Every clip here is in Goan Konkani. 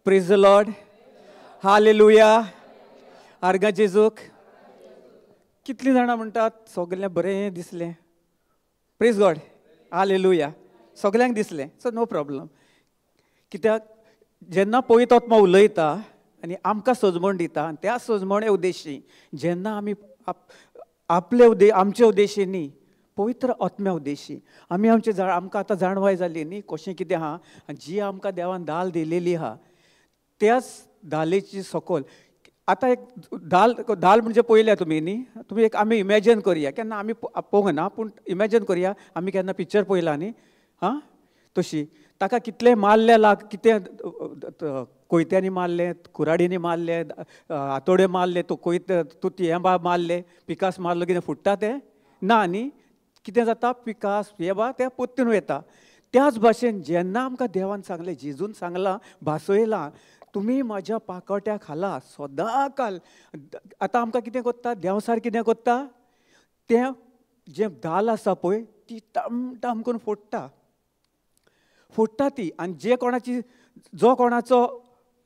Praise the Lord. Hallelujah. आर्गां जेजूक. कितलीं जाणां म्हणटात सगळें बरें दिसलें. Praise God. Hallelujah. सगळ्यांक दिसलें. So no problem. कित्याक जेन्ना पवित्र आत्मा उलयता आनी आमकां सजमण दिता आनी त्या सजमणे उद्देशी जेन्ना आमी आपले आमचे उद्देशी न्ही पवित्र आत्म्या उद्देशी आमी आमचे आमकां आतां जाणवाय जाली न्ही कशें कितें आहा आनी जी आमकां देवान दाल दिलेली आहा त्याच दालेची सकल आतां एक दाल दाल म्हणजे पळयल्या तुमी न्ही तुमी एक आमी इमॅजन करया केन्ना आमी पळोवंक ना पूण इमॅजन करया आमी केन्ना पिक्चर पळयला न्ही आं तशी ताका कितलें मारलें लाग कितें कोयत्यांनी मारलें कुराडींनी मारलें हातोडे मारले तो कोयते तुती हें बा मारले पिकास मारलो कितें फुट्टा तें ना न्ही कितें जाता पिकास हें बा तें पोत्तून वयता. त्याच भाशेन जेन्ना आमकां देवान सांगलें जेजून सांगलां भासयलां तुमी म्हाज्या पाकोट्या खाला सदां काल. आतां आमकां कितें कोत्ता देंवसार कितें कोत्ता तें जें दाल आसा पळय ती टम टम करून फोडटा फोडटा ती. आनी जे कोणाची जो कोणाचो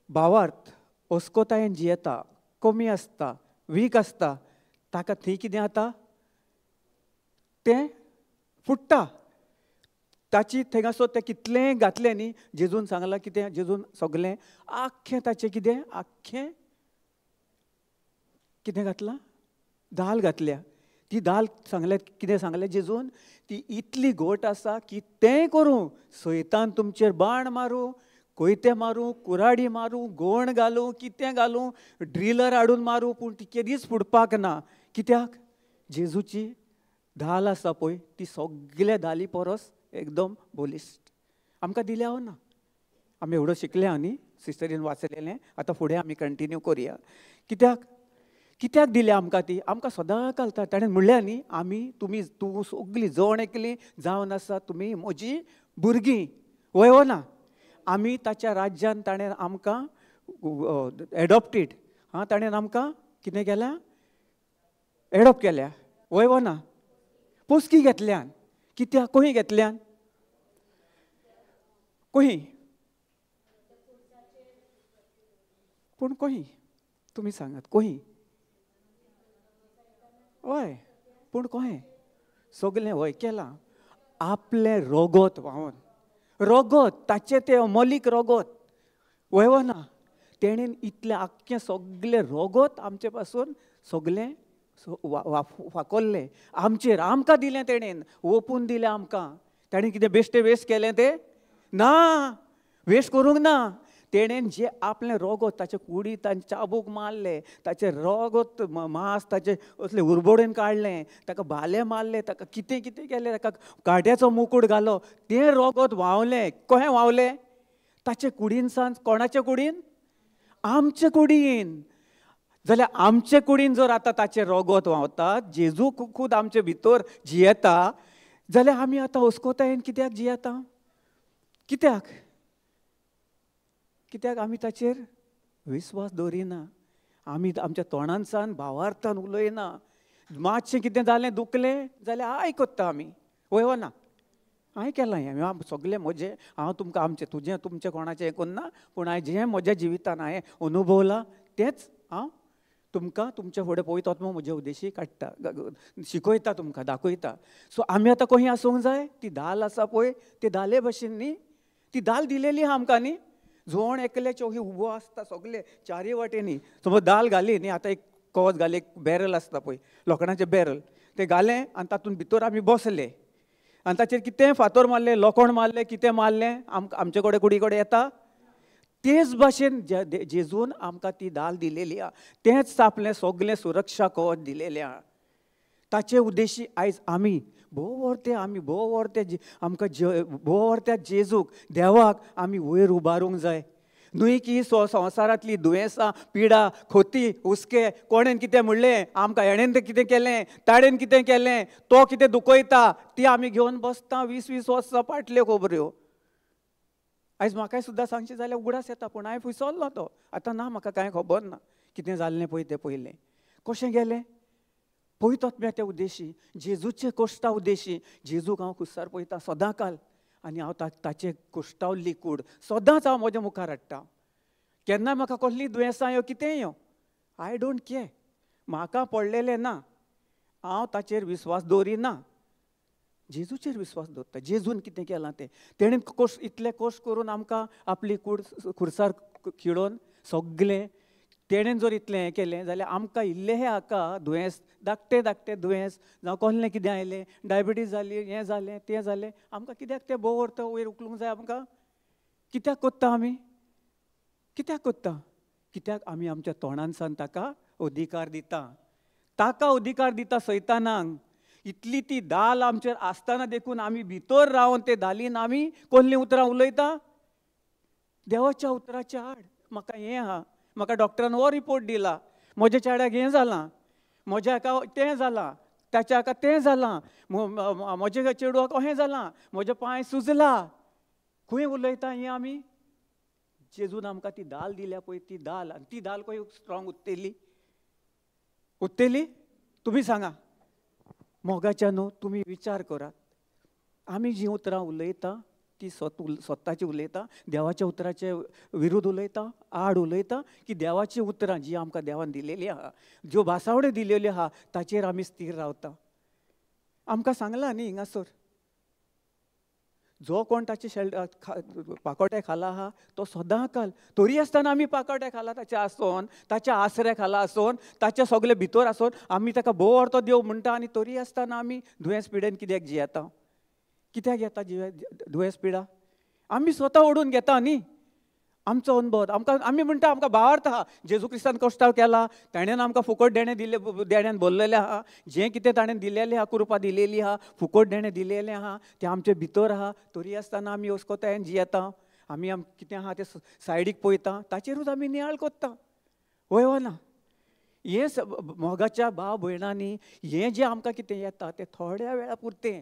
भावार्थ अस्कोतायेन जियेता कमी आसता वीक आसता ताका थंय कितें जाता तें फुट्टा. ताची थंयसर तें कितलें घातलें न्ही जेजून सांगलां कितें जेजून सगळें आख्खें ताचें कितें आख्खें कितें घातलां दाल घातल्या. ती दाल सांगलें कितें सांगलें जेजून ती इतली घट आसा की तें करूं सैतान तुमचेर बाण मारूं कोयते मारूं कुराडी मारूं गोण घालूं कितें घालूं ड्रिलर हाडून मारूं पूण ती केदीच फुटपाक ना. कित्याक जेजूची दाल आसा पळय ती सगल्या दाली परस एकदम बलिश्ट आमकां दिल्या हो ना. आमी एवढो शिकले न्ही सिस्टरीन वाचलेलें आतां फुडें आमी कंटिन्यू करुया. कित्याक कित्याक दिल्या आमकां ती आमकां सदां घालता. ताणें म्हणलें न्ही आमी तुमी तूं सगळीं जण एकली जावन आसा तुमी म्हजी भुरगीं वय हो ना. आमी ताच्या राज्यान ताणें आमकां एडॉप्टेड आं ताणें आमकां कितें केलां एडॉप्ट केल्या वय हो ना. पोसकी घेतल्यान कित्याक खंय घेतल्यान खंय पूण खंय तुमी सांगात खंय हय पूण खंय सगळें हय केलां आपलें रगत व्हांवन रगत ताचें तें अमोलीक रगत वय हो ना. तेणेन इतलें आख्खें सगळें रगत आमचे पासून सगळें फाकोल्लें आमचेर आमकां दिलें तेणेन ओपून दिलें आमकां. ताणें कितें बेश्टें वेस्ट केलें तें ना वेस्ट करूंक ना. तेणेन जें आपलें रगत ताचे कुडी तांचे चाबूक मारलें ताचें रगत मांस ताचें असलें उरबोडेन काडलें ताका भाले मारले ताका कितें कितें केलें ताका काट्याचो मुकूट घालो तें रगत व्हांवलें. कशें व्हांवलें ताचे कुडीन सान कोणाचे कुडीन आमचे कुडीन. जाल्यार आमचे कुडीन जर आतां ताचें रगत व्हांवता जेजू खूद आमचे भितर जियेता जाल्यार आमी आतां अस्कोतायेन कित्याक जियेता कित्याक कित्याक आमी ताचेर विस्वास दवरिना. आमी आमच्या तोंडानसान भावार्थान उलयना. मातशें कितें जालें दुखलें जाल्यार I कोत्ता आमी वय हो ना. हांवें केलां हें सगळें म्हजें हांव तुमकां आमचें तुजें तुमचें कोणाचें हें करिना पूण हांवें जें म्हज्या जिवितान हांवें अनुभवलां तेंच हांव तुमकां तुमच्या फुडें पवित्र आत्मो म्हजे उद्देशी काडटा शिकयता तुमकां दाखयता. सो आमी आतां खंय आसूंक जाय ती दाल आसा पळय ते दाले भशेन न्ही ती दाल दिलेली आहा आमकां न्ही. जण एकले चौकी उबो आसता सगळे चारय वाटेनी समज दाल घाली न्ही आतां एक कवच घाली एक बॅरल आसता पळय लोखणाचें बॅरल तें घालें आनी तातूंत भितर आमी बसले आनी ताचेर कितें फातर मारले लोखण मारलें कितें मारलें आमकां आमचे कडेन कुडी कडेन येता. तेच भाशेन जेजून आमकां ती दाल दिलेली आहा तेंच आपलें सगळें सुरक्षा कवच दिलेलें आहा. ताचे उद्देशी आयज आमी भोव वर्ते आमी भोव वर्ते आमकां भोव वर्त्या जेजूक देवाक आमी वयर उबारूंक जाय. न्हय की संवसारांतली दुयेंसां पिडा खोती हुस्के कोणेन कितें म्हणलें आमकां हेणेन कितें केलें ताणेन कितें केलें तो कितें दुखयता ती आमी घेवन बसता 20-20 वर्सां फाटल्यो खबऱ्यो. आयज म्हाकाय सुद्दां सांगचें जाल्यार उगडास येता पूण हांवें विसरलो तो आतां ना म्हाका कांय खबर ना कितें जाल्लें पळय तें पयलें कशें गेलें पवित्र आत्म्याच्या उद्देशी जेजूचे कोश्टा उद्देशी जेजूक हांव खुस्सार पळयता सदां काल आनी हांव ताचें कोश्टावल्ली कूड सदांच हांव म्हज्या मुखार हाडटा. केन्ना म्हाका कसली दुयेंसां यो कितेंय यो, I don't care, म्हाका पडलेलें ना, हांव ताचेर विस्वास दवरिना, जेजूचेर विस्वास दवरता. जेजून कितें केलां तें, तेणें कोश इतले कोश करून आमकां आपली कूड खुर्सार खिळोवन सगलें तेणें जर इतलें हें केलें जाल्यार आमकां इल्लें हाका दुयेंस, धाकटें धाकटें दुयेंस जावं कसलें कितें आयलें, डायबिटीज जाली, हें जालें तें जालें, आमकां कित्याक तें भोव अर्थ वयर उखलूंक जाय? आमकां कित्याक कोत्ता आमी? कित्याक कोत्ता? कित्याक आमी आमच्या तोंडानसान ताका अधिकार दिता, ताका अधिकार दिता सैतानाक. इतली ती दाल आमचेर आसतना देखून आमी भितर रावन ते दालीन आमी कसलीं उतरां उलयता? देवाच्या उतराच्या आड. म्हाका हें आहा, म्हाका डॉक्टरान हो रिपोर्ट दिला, म्हज्या चेड्याक हें जालां, म्हज्या हाका तें जालां, ताच्या हाका तें जालां, म्हज्या चेडवाक अहें जालां, म्हज्या पांय सुजला. खंय उलयता हें आमी? जेजून आमकां ती दाल दिल्या पळय, ती दाल, आनी ती दाल खंय स्ट्रॉंग उत्तेली? उत्तेली? तुमी सांगा मोगाच्या न्हू, तुमी विचार करात. आमी जीं उतरां उलयता ती स्वताची उलयता, देवाच्या उतराचे विरुद्ध उलयता, आड उलयता, की देवाची उतरां जी आमकां देवान दिलेली आहा, ज्यो भासावड्यो दिलेल्यो आहा, ताचेर आमी स्थीर रावता. आमकां सांगलां न्ही हिंगासर, जो कोण ताचे शेल्ड पाकोट्या खाला आहा तो सदां काल, तरी आसतना आमी पाकोट्या खाला ताच्या आसोन, ताच्या आसऱ्या खाला आसोन, ताच्या सगळे भितर आसोन आमी ताका भोव अर्थ देव म्हणटा, आनी तरी आसतना आमी दुयेंस पिडेन कित्याक जियेता? कित्याक येता दुयेंस पिडा? आमी स्वता ओडून घेता न्ही. आमचो अनुभव आमकां, आमी म्हणटा आमकां भावार्थ आहा, जेजू क्रिस्तान कश्टाव केला, ताणें आमकां फुकट देणें दिलें, देण्यान भरलेलें आहा, जें कितें ताणें दिलेलें आहा, कृपा दिलेली आहा, फुकट देणें दिलेलें आहा, तें आमचे भितर आहा, तरी आसतना आमी अस्कोतायेन जियेता. आमी कितें आहा तें सायडीक पळयता, ताचेरूच आमी नियाळ कोत्ता. वय वा ना? हें मोगाच्या भाव भयणांनी हें जें आमकां कितें येता तें थोड्या वेळा पुरतें,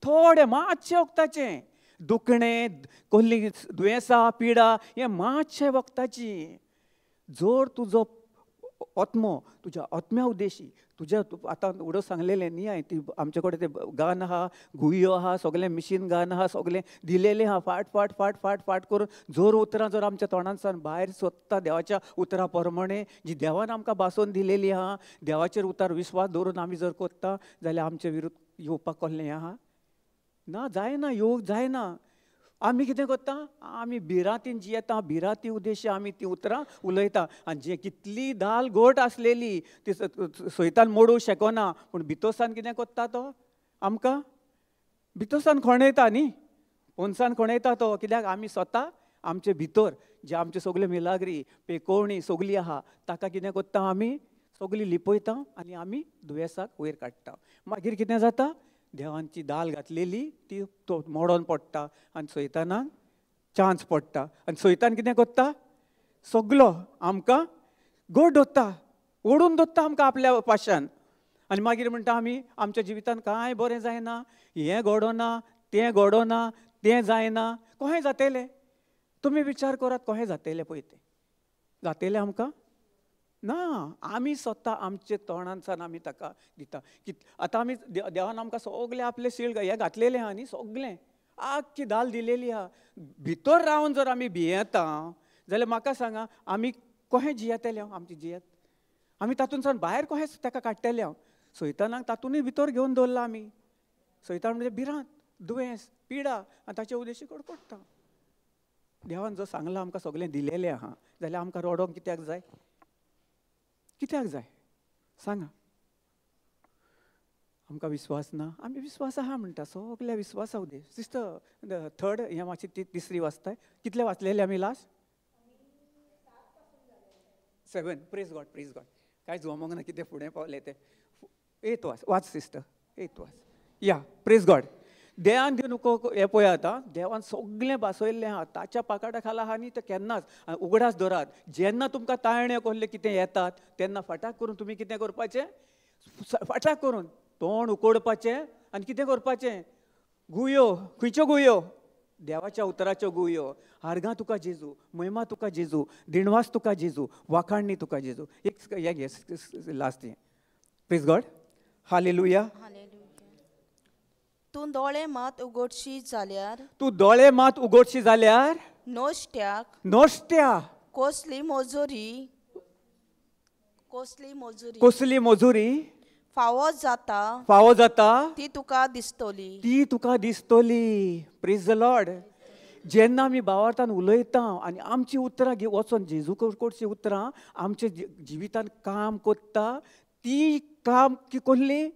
थोडें मातशें वखदाचें, दुखणें, कसली दुयेंसां, पिडा, हें मातशें वखदाची. जर तुजो आत्मो, तुज्या आत्म्या उद्देशी, तुज्या आतां उडो सांगलेलें न्ही हांवें, ती आमचे कडेन तें गान आहा, गुयो आहा, सगळें मिशीन गान आहा, सगळें दिलेलें आहा, फाट फाट फाट फाट फाट करून जर उतरां जर आमच्या तोंडांतल्यान भायर सोदता देवाच्या उतरां प्रमाणे, जी देवान आमकां भासोवन दिलेली आहा, देवाचेर उतार विस्वास दवरून आमी जर कोत्ता जाल्यार आमचे विरुद्ध येवपाक कसलें आहा ना, जायना, योग जायना. आमी कितें करता? आमी भिरांतीन जियेता, भिरांती उद्देश्य आमी ती उतरां उलयता, आनी जे कितली दाल गोट आसलेली ती सैतान मोडूंक शकना, पूण भितरसान कितें करता तो आमकां भितरसान खणयता न्ही, पोनसान खणयता तो. कित्याक आमी स्वता आमचे भितर जे आमचे सगळे मिलाग्री पेकोवणी सगली आहा ताका कितें करता आमी सगली लिपयता आनी आमी दुयेंसाक वयर काडटा. मागीर कितें जाता? देवांची दाल घातलेली ती तो मोडोन पडटा आनी सैतानाक चान्स पडटा, आनी सैतान कितें करता? सगलो आमकां गोड दवरता, ओडून दवरता आमकां आपल्या पाशान. आनी मागीर म्हणटा आमी आमच्या जिवितान कांय बरें जायना, हें घडोना, तें घडोना, तें जायना. कशें जातलें? तुमी विचार करात, कशें जातलें पळय तें जातलें आमकां ना. आमी स्वता आमचे तोंडांतल्यान आमी ताका दिता. आतां आमी देवान आमकां सगळें आपलें शिल्ड हें घातलेलें आहा न्ही, सगळें आख्खी दाल दिलेली आहा. भितर रावन जर आमी भियेता जाल्यार म्हाका सांगा आमी कशें जियेतले? आमची जियेत आमी तातूंतल्यान भायर कशें ताका काडटले? हांव सैतानाक तातूंतय भितर घेवन दवरला आमी. सैतान म्हणजे भिरांत, दुयेंस, पिडा, आनी ताचे उद्देशी कडकडटा. देवान जो सांगलां आमकां सगळें दिलेलें आहा जाल्यार आमकां रडोंक कित्याक जाय? कित्याक जाय सांगा? आमकां विस्वास ना, आमी विस्वास आहा म्हणटा, सगल्या विस्वासा उदे. सिस्टर थर्ड हें मातशी ती तिसरी वाचताय. कितले वाचलेले आमी last? 7. Praise God, praise God. कांय जमोंक ना कितें फुडें पावलें तें. एथ वाच, वाच सिस्टर, एथ वाच. या, प्रेज गॉड. देवान दिवन हें पळय आतां देवान सगळें भासयल्लें आहा, ताच्या पाकाटा खाला आहा न्ही तें केन्नाच उगडास दवरात. जेन्ना तुमकां ताळणे कसले कितें येतात तेन्ना फटाक करून तुमी कितें करपाचें? फटाक करून तोंड उकोडपाचें आनी कितें करपाचें? गुयो. खंयच्यो गुयो? देवाच्या उतराच्यो गुयो. आर्गां तुका जेजू, महिमा तुका जेजू, दिणवास तुका जेजू, वाखाणणी तुका जेजू. एक हें घे लास्ट हें. Praise God, hallelujah. तूं दोळे मात उगडशी जाल्यार, तूं दोळे मात उगडशी जाल्यार नोश्ट्याक, नोश्ट्या कसली मजुरी, कसली मजुरी, कसली मजुरी फावो जाता, फावो जाता ती तुका दिसतली, ती तुका दिसतली. Praise the Lord. जेन्ना आमी भावार्थान उलयता आनी आमची उतरां वचोन जेजू कडची उतरां आमच्या जिवितान काम करता, ती काम कसली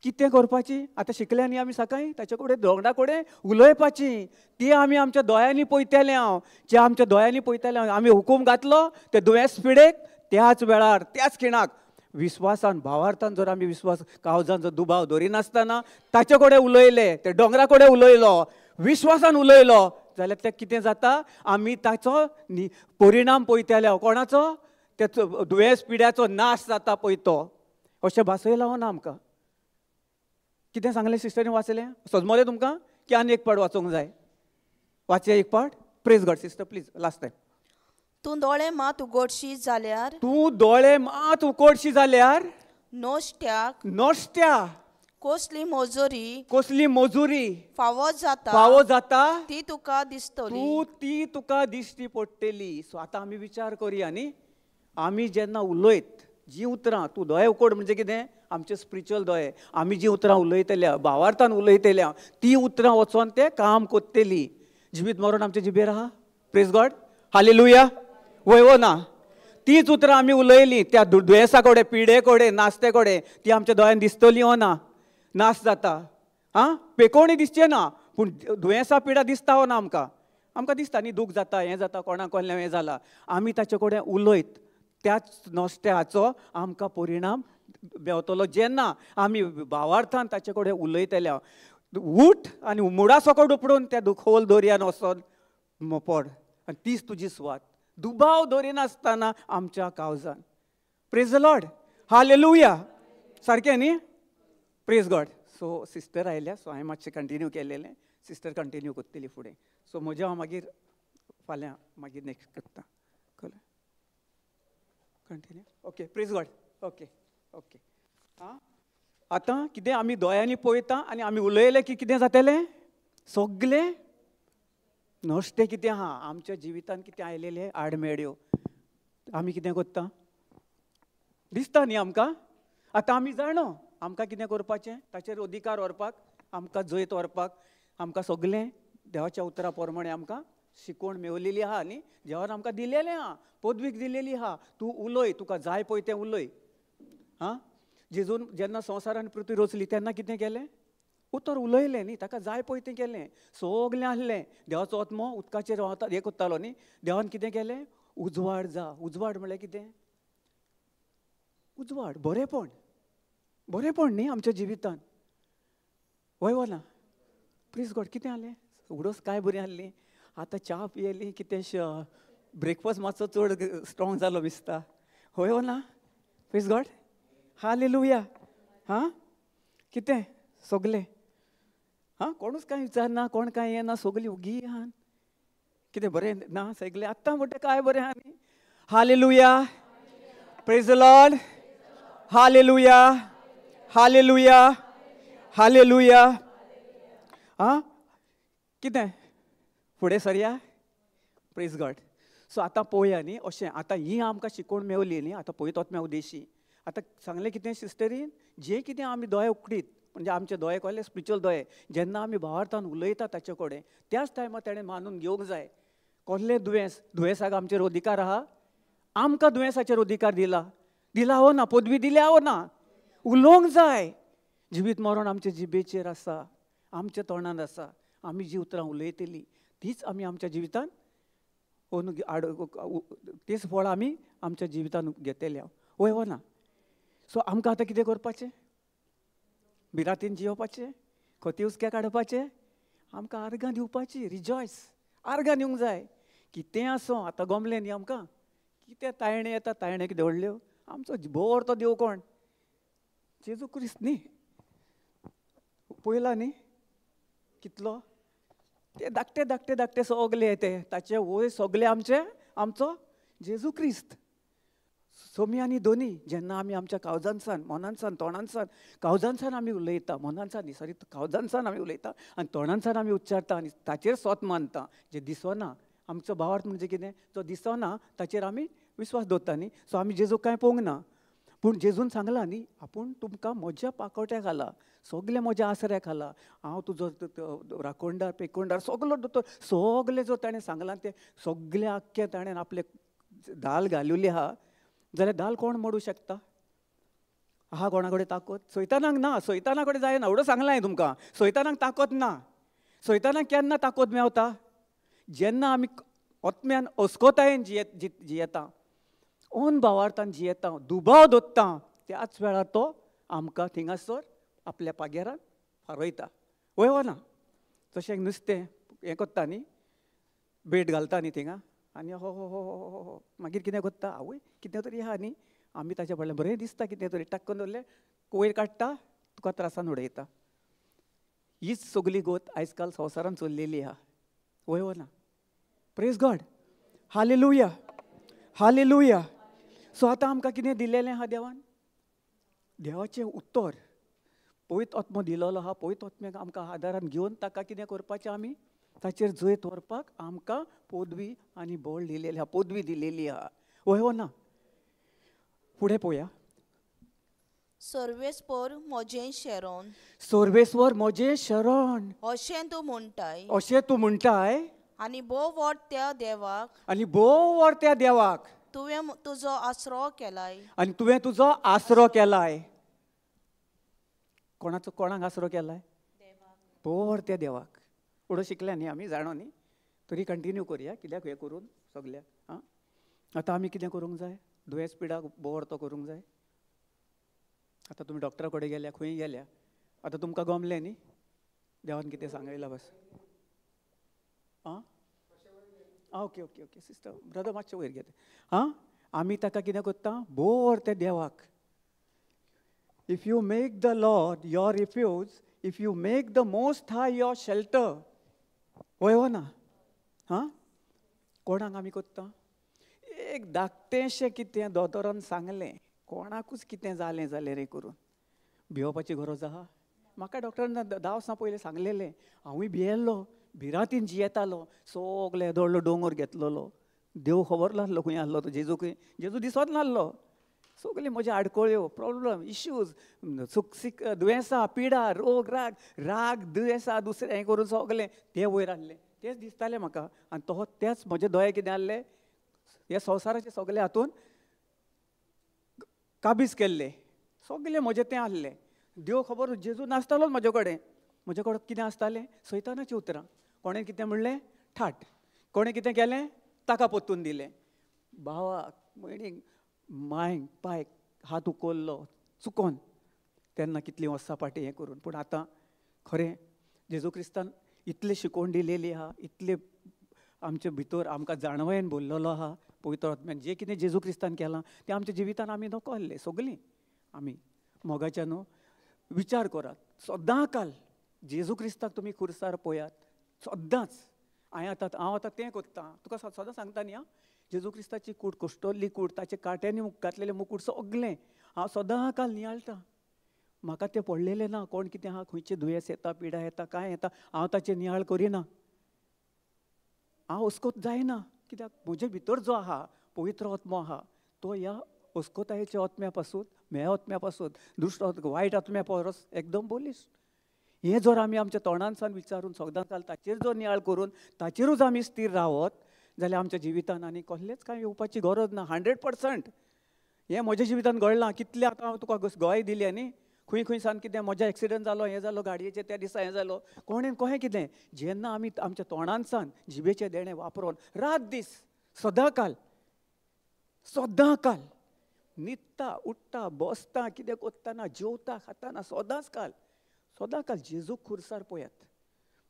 कितें करपाची आतां शिकल्या न्ही आमी सकाळीं, ताचे कडेन दोंगरा कडेन उलोवपाची, ती आमी आमच्या दोळ्यांनी पळयतले हांव, जे आमच्या दोळ्यांनी पळयतले हांव, आमी हुकूम घातलो ते दुयेंस पिडेक त्याच वेळार त्याच खिणाक विस्वासान भावार्थान जर आमी विस्वास कावजान जर दुबाव दरिनासतना ताचे कडेन उलयले, ते दोंगरा कडेन उलयलो, विस्वासान उलयलो जाल्यार तें कितें जाता, आमी ताचो परिणाम पळयतले. कोणाचो? तेचो दुयेंस पिड्याचो नाश जाता पळय तो. अशें भासयलां ना आमकां. कितें सांगलें सिस्टरीन वाचलें सजमलें तुमकां की आनी एक पाट वाचूंक जाय? वाचया एक पाट. Praise God sister, please last time. तूं दोळे मात उगडशी जाल्यार, तूं दोळे मात उगडशी जाल्यार नोश्ट्याक, नोश्ट्या कसली मजुरी, कसली मजुरी फावो जाता, फावो जाता ती तुका दिसतली, तूं ती तुका दिश्टी पडटली. सो आतां आमी विचार करुया न्ही, आमी जेन्ना उलयत जी उतरां, तूं दोळे उकड म्हणजे कितें, आमचे स्पिरिच्युअल दोळे, आमी जी उतरां उलयतल्या भावार्थान उलयतल्या ती उतरां वचोन ते काम करतली. जिवीत मरण आमच्या जिबेर आहा. Praise God, hallelujah. वय वो ना? तीच उतरां आमी उलयलीं त्या दुयेंसा कडेन, पिडे कडेन, नास्ते कडेन, ती आमच्या दोळ्यान दिसतली वो ना? नाश जाता. आं, पेकोवणी दिसचें ना, पूण दुयेंसा पिडा दिसता वो ना आमकां? आमकां दिसता न्ही, दूख जाता, हें जाता, कोणाक कोल्लें हें जालां. आमी ताचे कडेन उलयत त्याच नश्ट्याचो आमकां परिणाम बेवतलो जेन्ना आमी भावार्थान ताचे कडेन उलयतल्या. उठ आनी मुडा सकट उपडून त्या दुखोल दर्यान वचोन पड आनी तीच तुजी सुवात, दुबाव दरिनासतना आमच्या कावजान. प्रेज the Lord, hallelujah. सारकें न्ही? प्रेज गॉड. सो सिस्टर आयल्या, सो हांवें मातशें कंटिन्यू केलेलें, सिस्टर कंटिन्यू करतली फुडें. सो म्हजें हांव मागीर फाल्यां मागीर नेक्स्ट करता. कळ्ळें? Continue. Okay, praise God. Okay okay. आं, आतां कितें आमी दोळ्यांनी पळयता आनी आमी उलयलें की कितें जातलें? सगलें नश्टें कितें आहा आमच्या जिवितान, कितें आयलेलें आडमेड्यो आमी कितें करता दिसता न्ही आमकां. आतां आमी जाणो आमकां कितें करपाचें, ताचेर अधिकार व्हरपाक, आमकां जैत व्हरपाक, आमकां सगलें देवाच्या उतरा प्रमाणे आमकां शिकवण मेवलेली आहा न्ही, देवान आमकां दिलेलें आहा, पदवीक दिलेली आहा. तूं उलय, तुका जाय पळय तें उलय. आं, जेजून जेन्ना संवसारान पृथ्वी रचली तेन्ना कितें केलें? उतर उलयलें न्ही, ताका जाय पळय तें केलें, सगलें आहलें. देवाचो आत्मो उदकाचेर व्हांवता हें करतालो न्ही, देवान कितें केलें? उजवाड जा. उजवाड म्हणल्यार कितें? उजवाड, बरेंपण, बरेंपण न्ही आमच्या जिवितान. वय वो ना? प्रेज गॉड. कितें आहलें? उडोस काय बरी आहली. आतां च्या पियेली, कितें ब्रेकफास्ट मातसो चड स्ट्रॉंग जालो दिसता. हय वो ना? Praise God, hallelujah. हां, कितें सगलें? हां, कोणूच कांय विचारना, कोण कांय येना, सगलीं उगी आहा. कितें बरें ना सगलें? आतां म्हणटा काय बरें आहा न्ही. Hallelujah, praise the Lord, hallelujah, hallelujah, hallelujah. आं, कितें फुडें सरया? Praise God. सो आतां पळोवया न्ही, अशें आतां ही आमकां शिकवण मेवली न्ही, आतां पळयत वतना उदेशी. आतां सांगलें कितें सिस्टरीन, जें कितें आमी दोळे उकडीत म्हणजे आमचे दोळे कहले स्पिरिच्युअल दोळे, जेन्ना आमी भावार्थान उलयता ताचे कडेन त्याच टायमार तेणें मानून घेवंक जाय. कसलें दुयेंस, दुयेंसाक आमचेर अधिकार आहा? आमकां दुयेंसाचेर अधिकार दिला, दिला हो ना? पदवी दिल्या हो ना? उलोवंक जाय. जिवीत मरण आमचे जिबेचेर आसा, आमच्या तोंडान आसा. आमी जी उतरां उलयतली तीच आमी आमच्या जिवितान तीच फळां आमी आमच्या जिवितान घेतले. वय हो ना? सो आमकां आतां कितें करपाचें? भिरांतीन जियोवपाचें, खती हुसक्या काडपाचें? आमकां आर्गां दिवपाची, रिजॉयस, आर्गां दिवंक जाय. कितें आसूं, आतां गमलें न्ही आमकां, कितें तायणें येता, तायणें कितें व्हडल्यो, आमचो बोर तो देव कोण? जेजू क्रिस्त न्ही. पळयला न्ही कितलो ते धाकटे धाकटे धाकटे सगले ते ताचे वयर सगले आमचे, आमचो जेजू क्रिस्त. सोमी आनी दोनी जेन्ना आमी आमच्या कावजांसान, मनानसान, तोंडानसान, कावजांसान आमी उलयता, मनानसान न्ही सॉरी, कावजांसान आमी उलयता आनी तोंडानसान आमी उच्चारता आनी ताचेर सोत मानता, जें दिसना आमचो भावार्थ म्हणजे कितें, जो दिसना ताचेर आमी विस्वास दवरता न्ही. सो आमी जेजूक कांय पळोवंक ना, पूण जेजून सांगलां न्ही, आपूण तुमकां म्हज्या पाकोट्या खाला, सगलें म्हज्या आसऱ्या खाला, हांव तुजो राखणदार पेकोणदार सगलो दोतोर, सगलें जो ताणें सांगलां तें सगलें आख्खें ताणें आपलें दाल घालुली आहा जाल्यार दाल कोण मोडूं शकता? आहा कोणा कडेन ताकद? सैतानाक ना, सैताना कडेन जायना. एवढं सांगलां हांवें तुमकां, सैतानाक ताकद ना. सैतानाक केन्ना ताकद मेवता? जेन्ना आमी आत्म्यान अस्कोतायेन जियेता, ओन भावार्थान जियेता, दुबाव दवरता, त्याच वेळार तो आमकां थिंगासर आपल्या पागेरान फारयता. वय वो ना? तशें नुस्तें हें करता न्ही, बेट घालता न्ही थिंगा, आनी हो हो हो हो हो मागीर कितें करता, आवय कितें तरी आहा न्ही, आमी ताच्या फाटल्यान बरें दिसता कितें तरी टाक्कन दवरलें, वयर काडटा, तुका त्रासान उडयता. हीच सगली गोत आयज काल संवसारान चल्लेली आहा. वय वो ना? Praise God, hallelujah, hallelujah. So आतां आमकां कितें दिलेलें आहा देवान? देवाचें उत्तर, पवित्र आत्मो दिलेलो आहा. पवित्र आत्म्याक आमकां आदारान घेवन ताका कितें करपाचें, आमी ताचेर जैत व्हरपाक आमकां पदवी आनी बळ दिलेली आहा, पदवी दिलेली आहा. वय वो ना? फुडें पळोवया. सर्वेस्पर म्हजें शरण, सर्वेस्वर म्हजें शरण अशें तूं म्हणटाय, अशें तूं म्हणटाय, आनी भोव व्हड त्या देवाक, आनी भोव व्हड त्या देवाक तुवें तुजो आसरो केलाय, आनी तुवें तुजो आसरो केलाय. कोणाचो, कोणाक आसरो केलाय? भोव व्हड त्या देवाक. फुडें शिकल्या न्ही आमी, जाणो न्ही, तरी कंटिन्यू करुया कित्याक हें करून सगल्याक. आं, आतां आमी कितें करूंक जाय? दुयेंस पिडाक भोव तो करूंक जाय. आतां तुमी डॉक्टरा कडेन गेल्या, खंय गेल्या, आतां तुमकां गमलें न्ही देवान कितें सांगयलां बस. आं, okay okay okay sister brother मातशें वयर घेता. आं, आमी ताका कितें करता? भोव त्या देवाक. If you make the Lord your refuge, if you make the most high your shelter. वय हो ना? हां, कोणाक आमी करता? एक धाकटेंशें कितें दोतोरान सांगलें, कोणाकूच कितें जालें जालें रे करून भियोवपाची गरज आहा? म्हाका डॉक्टरान 10 वर्सां पयलीं सांगलेलें, हांवूय भियेल्लो, भिरांतीन जियेतालो, सगळे येदो दोंगर घेतलेलो, देव खबर नासलो खंय आसलो तो, जेजू खंय, जेजू दिसत नासलो. सगळे म्हजे आडकळ्यो, प्रॉब्लम, इश्यूज, सुखसीक, दुयेंसां, पिडा, रोग, राग राग, दुयेंसां, दुसरें हें करून सगळें तें वयर आसलें, तेंच दिसतालें म्हाका. आनी तो तेंच म्हजे दोळे कितें आसले, ह्या संवसाराचे सगळे हातून काबीज केल्ले, सगळे म्हजें तें आसलें. देव खबर जेजू नासतालोच म्हजे कडेन. म्हजे कडेन कितें आसतालें? सैतानाचीं उतरां. कोणें कितें म्हणलें, ठाट, कोणें कितें केलें, ताका परतून दिलें. भावाक, भयणीक, मांयक, पायक हात उखल्लो चुकोन, तेन्ना कितलीं वर्सां फाटीं हें करून. पूण आतां खरें जेजू क्रिस्तान इतलें शिकोवण दिलेली आहा, इतलें आमचे भितर आमकां जाणवयेन भरलेलो आहा पवित्र आत्म्यान. जें कितें जेजू क्रिस्तान केलां तें आमच्या जिवितान आमी नको आहलें. सगळीं आमी मोगाच्या न्हू विचार करात सदां काल जेजू क्रिस्ताक तुमी खुर्सार पळयात सदांच. हांवें आतां, हांव आतां तें करतां, तुका सदां सांगता न्ही. हांव जेजू क्रिस्ताची कूड, कोश्टोल्ली कूड, ताचे कांट्यांनी घातलेलें मुकूट सगळें हांव सदां काल नियाळटा. म्हाका तें पडलेलें ना, कोण कितें आहा, खंयचें दुयेंस येता, पिडा येता, कांय येता, हांव ताचें नियाळ करिना. हांव अस्कोत जायना, कित्याक म्हजे भितर जो आहा पवित्र आत्मो आहा तो ह्या अस्कोतायेच्या आत्म्या पासून, म्हेळ्या आत्म्या पासून, दुश्ट वायट आत्म्या परस एकदम बलिश्ट. हें जर आमी आमच्या तोंडानसान विचारून सदां काल ताचेर जर नियाळ करून ताचेरूच आमी स्थीर रावत जाल्यार आमच्या जिवितान आनी कसलेंच कांय येवपाची गरज ना. 100% हें म्हज्या जिवितान घडलां. कितलें आतां हांव तुका गोवाय दिली न्ही, खंय खंय सान कितें म्हज्या एक्सिडंट जालो, हें जालो, गाडयेचें त्या दिसा हें जालो, कोणें कहें कितें. जेन्ना आमी आमच्या तोंडानसान जिबेचें देणें वापरून रात दीस सदां काल, सदां काल न्हिदता, उठ्ठा, बसता, कितें करतना, जेवता, खाताना, सदांच काल, सदां काल जेजूक खुर्सार पळयात,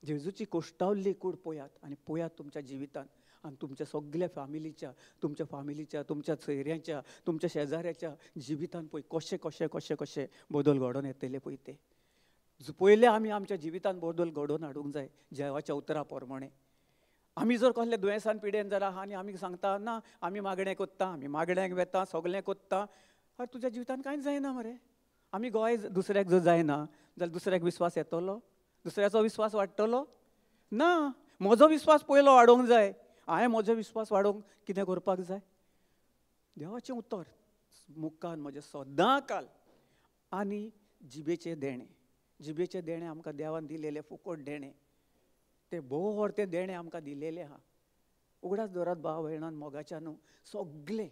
जेजूची कोश्टावल्ली कूड पळयात आनी पळयात तुमच्या जिवितान आनी तुमच्या सगल्या फॅमिलीच्या, तुमच्या फॅमिलीच्या, तुमच्या सोयऱ्यांच्या, तुमच्या शेजाऱ्याच्या जिवितान पळय कशें कशें कशें कशें बदल घडोवन येतले पळय ते. पयलें आमी आमच्या जिवितान बदल घडोवन हाडूंक जाय देवाच्या उतरा प्रमाणे. आमी जर कसले दुयेंसान पिडेन जर आहा आनी आमी सांगता ना आमी मागणें कोत्ता, आमी मागण्याक वेता, सगळें कोत्ता, हय तुज्या जिवितान कांयच जायना मरे. आमी गोंय दुसऱ्याक जर जायना जाल्यार दुसऱ्याक विस्वास येतलो? दुसऱ्याचो विस्वास वाडटलो ना. म्हजो विस्वास पयलो वाडोवंक जाय हांवें म्हजो विस्वास वाडोवंक कितें करपाक जाय? देवाचें उतर मुखान म्हजें सदां काल आनी जिबेचें देणें. जिबेचें देणें आमकां देवान दिलेलें फुकट देणें, तें भोव तें देणें आमकां दिलेलें आहा. उगडास दवरात भाव भयणान मोगाच्या न्हू, सगलें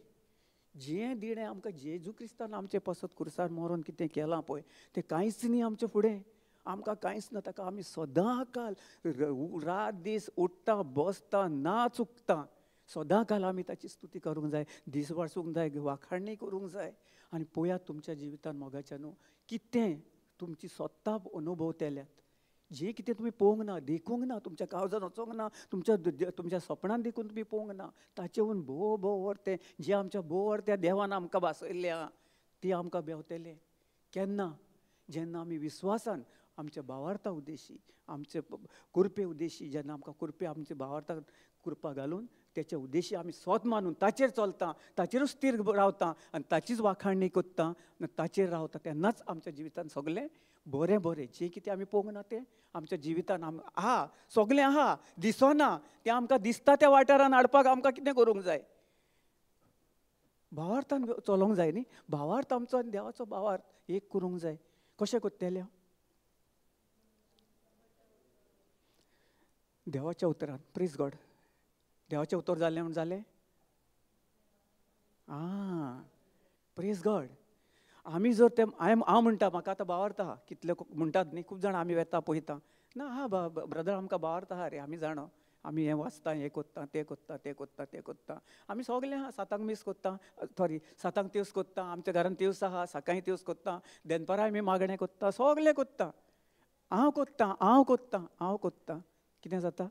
जें दिणें आमकां जेजू क्रिस्तान आमचे पासत खुर्सार मरोन कितें केलां पळय तें कांयच न्ही आमचे फुडें, आमकां कांयच ना. ताका आमी सदां काल रात दीस उठ्ठा बसता ना चुकता सदां काल आमी ताची स्तुती करूंक जाय, दीस वाचूंक जाय, वाखाणणी करूंक जाय. आनी पळयात तुमच्या जिवितान मोगाच्या न्हू कितें तुमची स्वता अनुभवतेल्यात, जें कितें तुमी पळोवंक ना, देखूंक ना, तुमच्या काळजान वचोंक ना, तुमच्या तुमच्या सपनान देखून तुमी पळोवंक ना, ताचेहून भोव भोव व्हड तें जें आमच्या भोव व्हड त्या देवान आमकां भासयल्लें आहा ती आमकां बेवतलें केन्ना? जेन्ना आमी विस्वासान आमच्या भावार्था उद्देशी, आमचे कुरपे उद्देशी, जेन्ना आमकां कुरपे आमचे भावार्थाक कुरपा घालून तेच्या उद्देशी आमी स्वत मानून ताचेर चलता, ताचेरूच स्थीर रावता आनी ताचीच वाखाणणी करता आनी ताचेर रावता, तेन्नाच आमच्या जिवितान सगळें बरें बरें जें कितें आमी पळोवंक ना तें आमच्या जिवितान आहा, सगळें आहा, दिसना तें आमकां दिसता त्या वाठारान हाडपाक आमकां कितें करूंक जाय? भावार्थान चलोवंक जाय न्ही. भावार्थ आमचो आनी देवाचो भावार्थ एक करूंक जाय. कशें करतले? देवाच्या उतरान. प्रेज गॉड. देवाचें उतर जालें म्हूण जालें? आं, प्रेज गॉड. आमी जर तें हांव म्हणटा म्हाका आतां भावार्थ आहा, कितले म्हणटात न्ही खूब जाणां, आमी वेता पळयता ना, हा ब्रदर आमकां भावार्थ आहा रे, आमी जाणा, आमी हें वाचता, हें कोत्ता, तें कोत्ता, तें कोत्ता, तें कोत्ता, आमी सगळें आहा, सातांक मीस कोत्ता, सॉरी सातांक तेवस कोत्ता, आमच्या घरान तेवस आहा, सकाळीं तेवस कोत्ता, दनपारां आमी मागणें कोत्ता, सगळें कोत्ता, हांव कोत्ता, हांव कोत्ता, हांव कोत्ता. कितें जाता?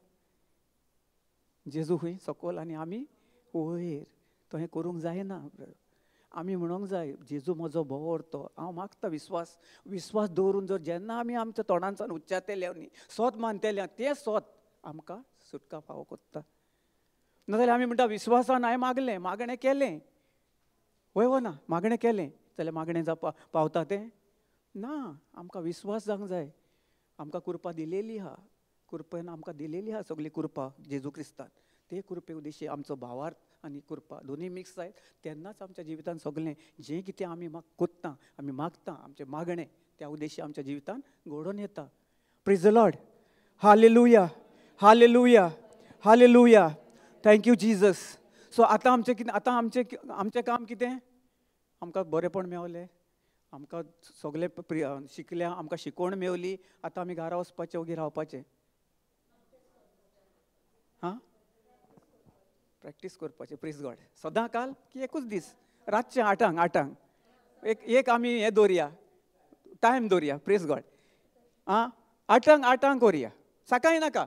जेजू खंय सकयल आनी आमी वयर. तो हें करूंक जायना. आमी म्हणूंक जाय जेजू म्हजो भोव व्हरतो, हांव मागता विस्वास, विस्वास दवरून जर जेन्ना आमी आमच्या तोंडांतल्यान उच्चारतले न्ही, सोत मानतले, तें सोत आमकां सुटका फावो कोत्ता. नाजाल्यार आमी म्हणटा विस्वासान हांवें मागलें, मागणें केलें, वय वो ना, मागणें केलें जाल्यार मागणें जावपा पावता तें ना. आमकां विस्वास जावंक जाय. आमकां कृपा दिलेली आहा, कृपेन आमकां दिलेली आहा सगळी कृपा जेजू क्रिस्तान. ते कृपे उद्देशी आमचो भावार्थ आनी कृपा दोनूय मिक्स जायत तेन्नाच आमच्या जिवितान सगळें जें कितें आमी कोत्ता, आमी मागता, आमचें मागणें त्या उद्देशी आमच्या जिवितान घडोवन येता. Praise the Lord. Hallelujah, hallelujah, hallelujah. Thank you Jesus. So आतां आमचें कितें, आतां आमचें आमचें काम कितें? आमकां बरेंपण मेवलें, आमकां सगळें शिकल्या, आमकां शिकवण मेवली, आतां आमी घरा वचपाचें, ओगी रावपाचें, हां, प्रॅक्टीस करपाचें. प्रेज गॉड. सदां काल की एकूच दीस, रातचें आठांक, आठांक एक एक आमी हें दवरया, टायम दवरया. प्रेज गॉड. आं, आठांक आठांक करुया, सकाळीं नाका.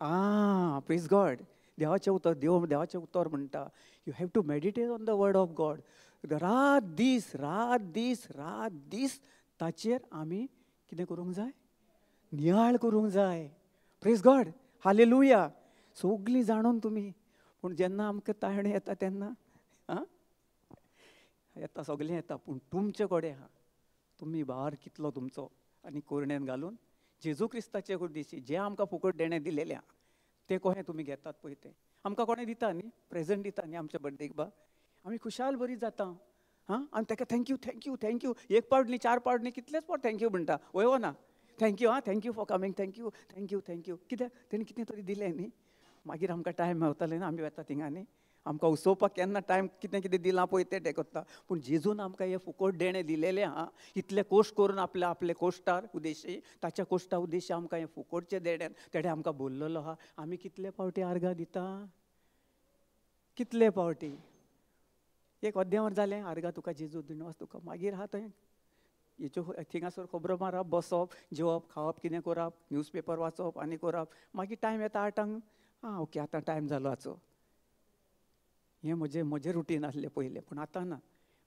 आं, प्रेज गॉड. देवाचें उतर, देव देवाचें उतर म्हणटा you have to meditate on the word of God. रात दीस, रात दीस, रात दीस ताचेर आमी कितें करूंक जाय? नियाळ करूंक जाय. Praise God. Hallelujah. सगळीं जाणून तुमी, पूण जेन्ना आमकां ताळणें येता तेन्ना आं येता, सगळें येता, पूण तुमचे कडेन आहा तुमी भार कितलो तुमचो आनी कोरणेन घालून जेजू क्रिस्ताचे उद्देशी जें आमकां फुकट देणें दिलेलें आहा तें कोहें तुमी घेतात पळय तें आमकां कोणें दिता न्ही, प्रेजंट दिता न्ही आमच्या बर्थडेक बा, आमी खुशाल बरी जाता. हां, आनी ताका thank you thank you thank you, एक पावट न्ही, चार पावट न्ही, कितलेच पावट thank you म्हणटा, वय वो ना? Thank you, आं, thank you for coming, thank you thank you thank you. कित्याक तेणी कितें तरी दिलें न्ही, मागीर आमकां टायम मेवताले ना, आमी वेता थिंगा न्ही, आमकां उसोवपाक केन्ना टायम कितें कितें दिलां पळय तें तें करता. पूण जेजून आमकां हें फुकट देणें दिलेलें आहा, इतलें कोश्ट करून आपल्या आपले कोश्टार उद्देशी, ताच्या कोश्टा उद्देशी आमकां हें फुकटचें देणें तेणें आमकां बोल्लेलो आहा. आमी कितले पावटी आर्गां दिता? कितले पावटी? एक अद्यावर जालें आर्गां तुका जेजू दिनवास तुका, मागीर आहा थंय हेच्यो थिंगासर खबरो मारप, बसप, जेवप, खावप, कितें करप, न्यूज पेपर वाचप आनी करप. मागीर टायम येता आठांक, आं ओके आतां टायम जालो हाचो. हें म्हजें म्हजें रुटीन आसलें पयलें, पूण आतां ना.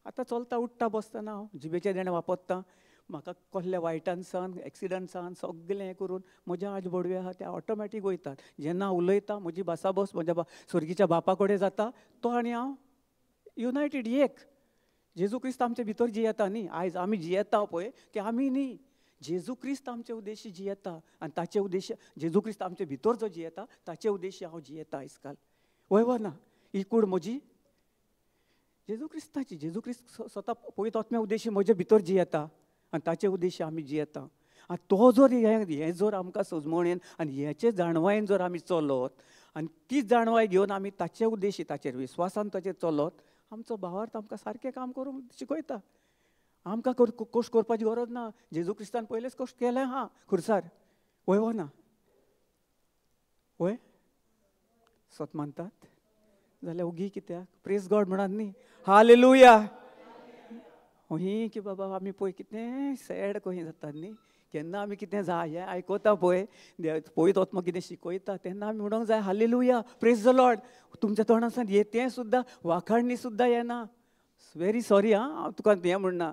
आतां चलता, उठ्ठा, बसतना हांव जिबेचें देणें वापरता. म्हाका कसल्या वायटान एक्सिडंट्सान सगळें हें करून म्हज्या आज बडवे आहा ते ऑटोमॅटीक वयतात. जेन्ना उलयता म्हजी भासाभास म्हज्या स्वर्गीच्या बापा कडेन जाता, तो आनी हांव युनायटेड एक. जेजू क्रिस्त आमचे भितर जियेता न्ही, आयज आमी जियेता पळय ते आमी न्ही, जेजू क्रिस्त आमचे उद्देशी जियेता आनी ताचे उद्देश जेजू क्रिस्त आमचे भितर जो जियेता ताचे उद्देशी हांव जियेता आयज काल. वय वा ना? ही कूड म्हजी जेजू क्रिस्ताची. जेजू क्रिस्त स्वता पवित्र आत्म्या उद्देशी म्हजे भितर जियेता आनी ताचे उद्देशी आमी जियेता. आनी तो जर हें जर आमकां सजमणेन आनी हेचे जाणवायेन जर आमी चलत आनी ती जाणवाय घेवन आमी ताचे उद्देशी ताचेर विस्वासान ताचेर चलत, आमचो भावार्थ आमकां सारकें काम करूंक शिकयता. आमकां कश्ट करपाची गरज ना. जेजू क्रिस्तान पयलेच कश्ट केलें आहा खुर्सार. वय वो ना? वय सत मानतात जाल्यार ओगी कित्याक? प्रेज गॉड म्हणात न्ही, हालेलुया. ही की बाबा आमी पळय कितें सॅड कशी जातात न्ही केन्ना आमी कितें जाय हें आयकता पळय, पवित्र आत्मो कितें शिकयता तेन्ना आमी म्हणूंक जाय हालेलुया, प्रेज the Lord. तुमच्या तोंडांतल्यान हें तें सुद्दां वाखाणणी सुद्दां येना. व्हेरी सॉरी आं, हांव तुका हें म्हणना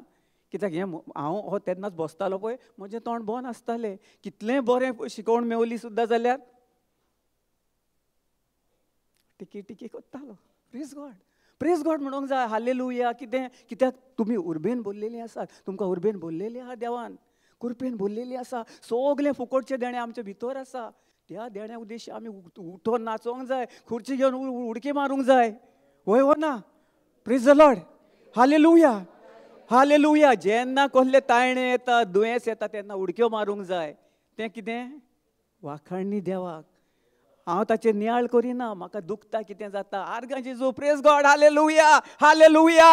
कित्याक हें हांव हो तेन्नाच बसतालो पळय म्हजें तोंड बंद आसतालें. कितलें बरें शिकोवण मेवली सुद्दां जाल्यार टिकी टिकी करतालो. प्रेज गॉड, प्रेज गॉड म्हणूंक जाय, हालेलुया. कितें कित्याक तुमी उर्बेन भरलेलीं आसात, तुमकां उर्बेन भरलेली आहा देवान, कृपेन भरलेली आसा. सगळें फुकटचें देणें आमचे भितर आसा. त्या देण्या उद्देश आमी उठोन नाचोंक जाय, खुर्ची घेवन उडकी मारूंक जाय. वय हो ना? प्रेज the Lord, hallelujah, hallelujah. जेन्ना कसले तायणे येता, दुयेंस येता तेन्ना उडक्यो मारूंक जाय. तें कितें? वाखाणणी देवाक. हांव ताचेर नियाळ करिना, म्हाका दुखता कितें जाता, आर्गां जेजू, प्रेज गॉड, हालेलुया, हालेलुया.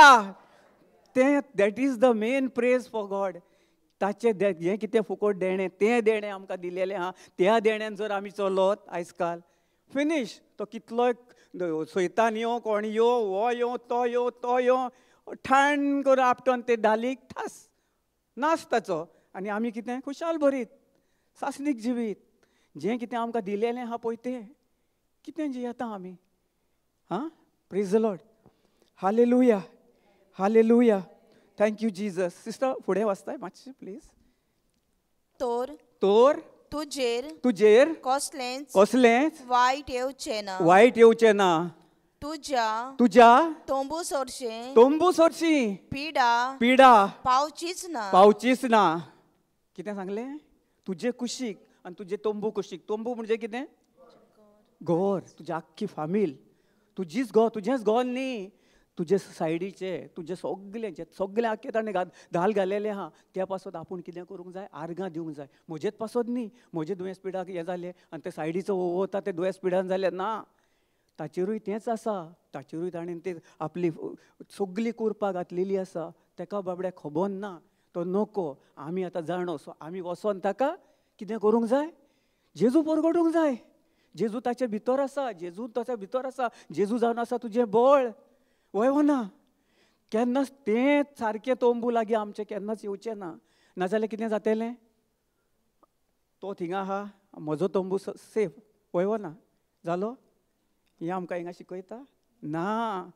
तें that is the main praise for God. ताचें हें कितें फुकट देणें, तें देणें आमकां दिलेलें आहा. त्या देण्यान जर आमी चलत आयज काल फिनीश. तो कितलोय सैतान यो, कोण यो, हो यो, तो यो, तो यो, ठाण करून आपटोन ते धालीक ठास नाश ताचो. आनी आमी कितें खुशाल भरीत सासणीक जिवीत. जें कितें आमकां दिलेलें आहा पळय तें कितें जियेता आमी. आं, praise the Lord, hallelujah, hallelujah, thank you Jesus. Sister फुडें वाचताय मातशें प्लीज. तोर तोर तुजेर तुजेर कसलेंच कसलेंच वायट येवचें ना, वायट येवचें ना. तुज्या तुज्या तंबू सरशीं तंबू सरशीं पिडा पिडा पावचीच ना, पावचीच ना. कितें सांगलें? तुजे कुशीक आनी तुजे तंबू कुशीक. तंबू म्हणजे कितें? घर. तुजी आख्खी फामील, तुजीच घर, तुजेंच घर न्ही, तुजे सायडीचे, तुजे सगळे सगळे आख्खे ताणें धाल घालेले आहा. त्या पासत आपूण कितें करूंक जाय? आर्गां दिवंक जाय. म्हजेच पासत न्ही, म्हजें दुयेंस पिडाक हें जालें आनी ते सायडीचो वता ते दुयेंस पिडान जालें ना, ताचेरूय तेंच आसा. ताचेरूय ताणें ते आपली सगली कुरपा घातलेली आसा. ताका बाबड्याक खबर ना, तो नको. आमी आतां जाणो, सो आमी वचोन ताका कितें करूंक जाय? जेजू परगटूंक जाय. जेजू ताचे भितर आसा, जेजू ताच्या भितर आसा, जेजू जावन आसा तुजें बळ. वय वो ना? केन्नाच तें सारकें तंबू लागीं आमचें केन्नाच येवचें ना. नाजाल्यार कितें जातलें? तो थिंगा आहा, म्हजो तंबू सेफ. वय वो ना? जालो? हें आमकां हिंगा शिकयता ना.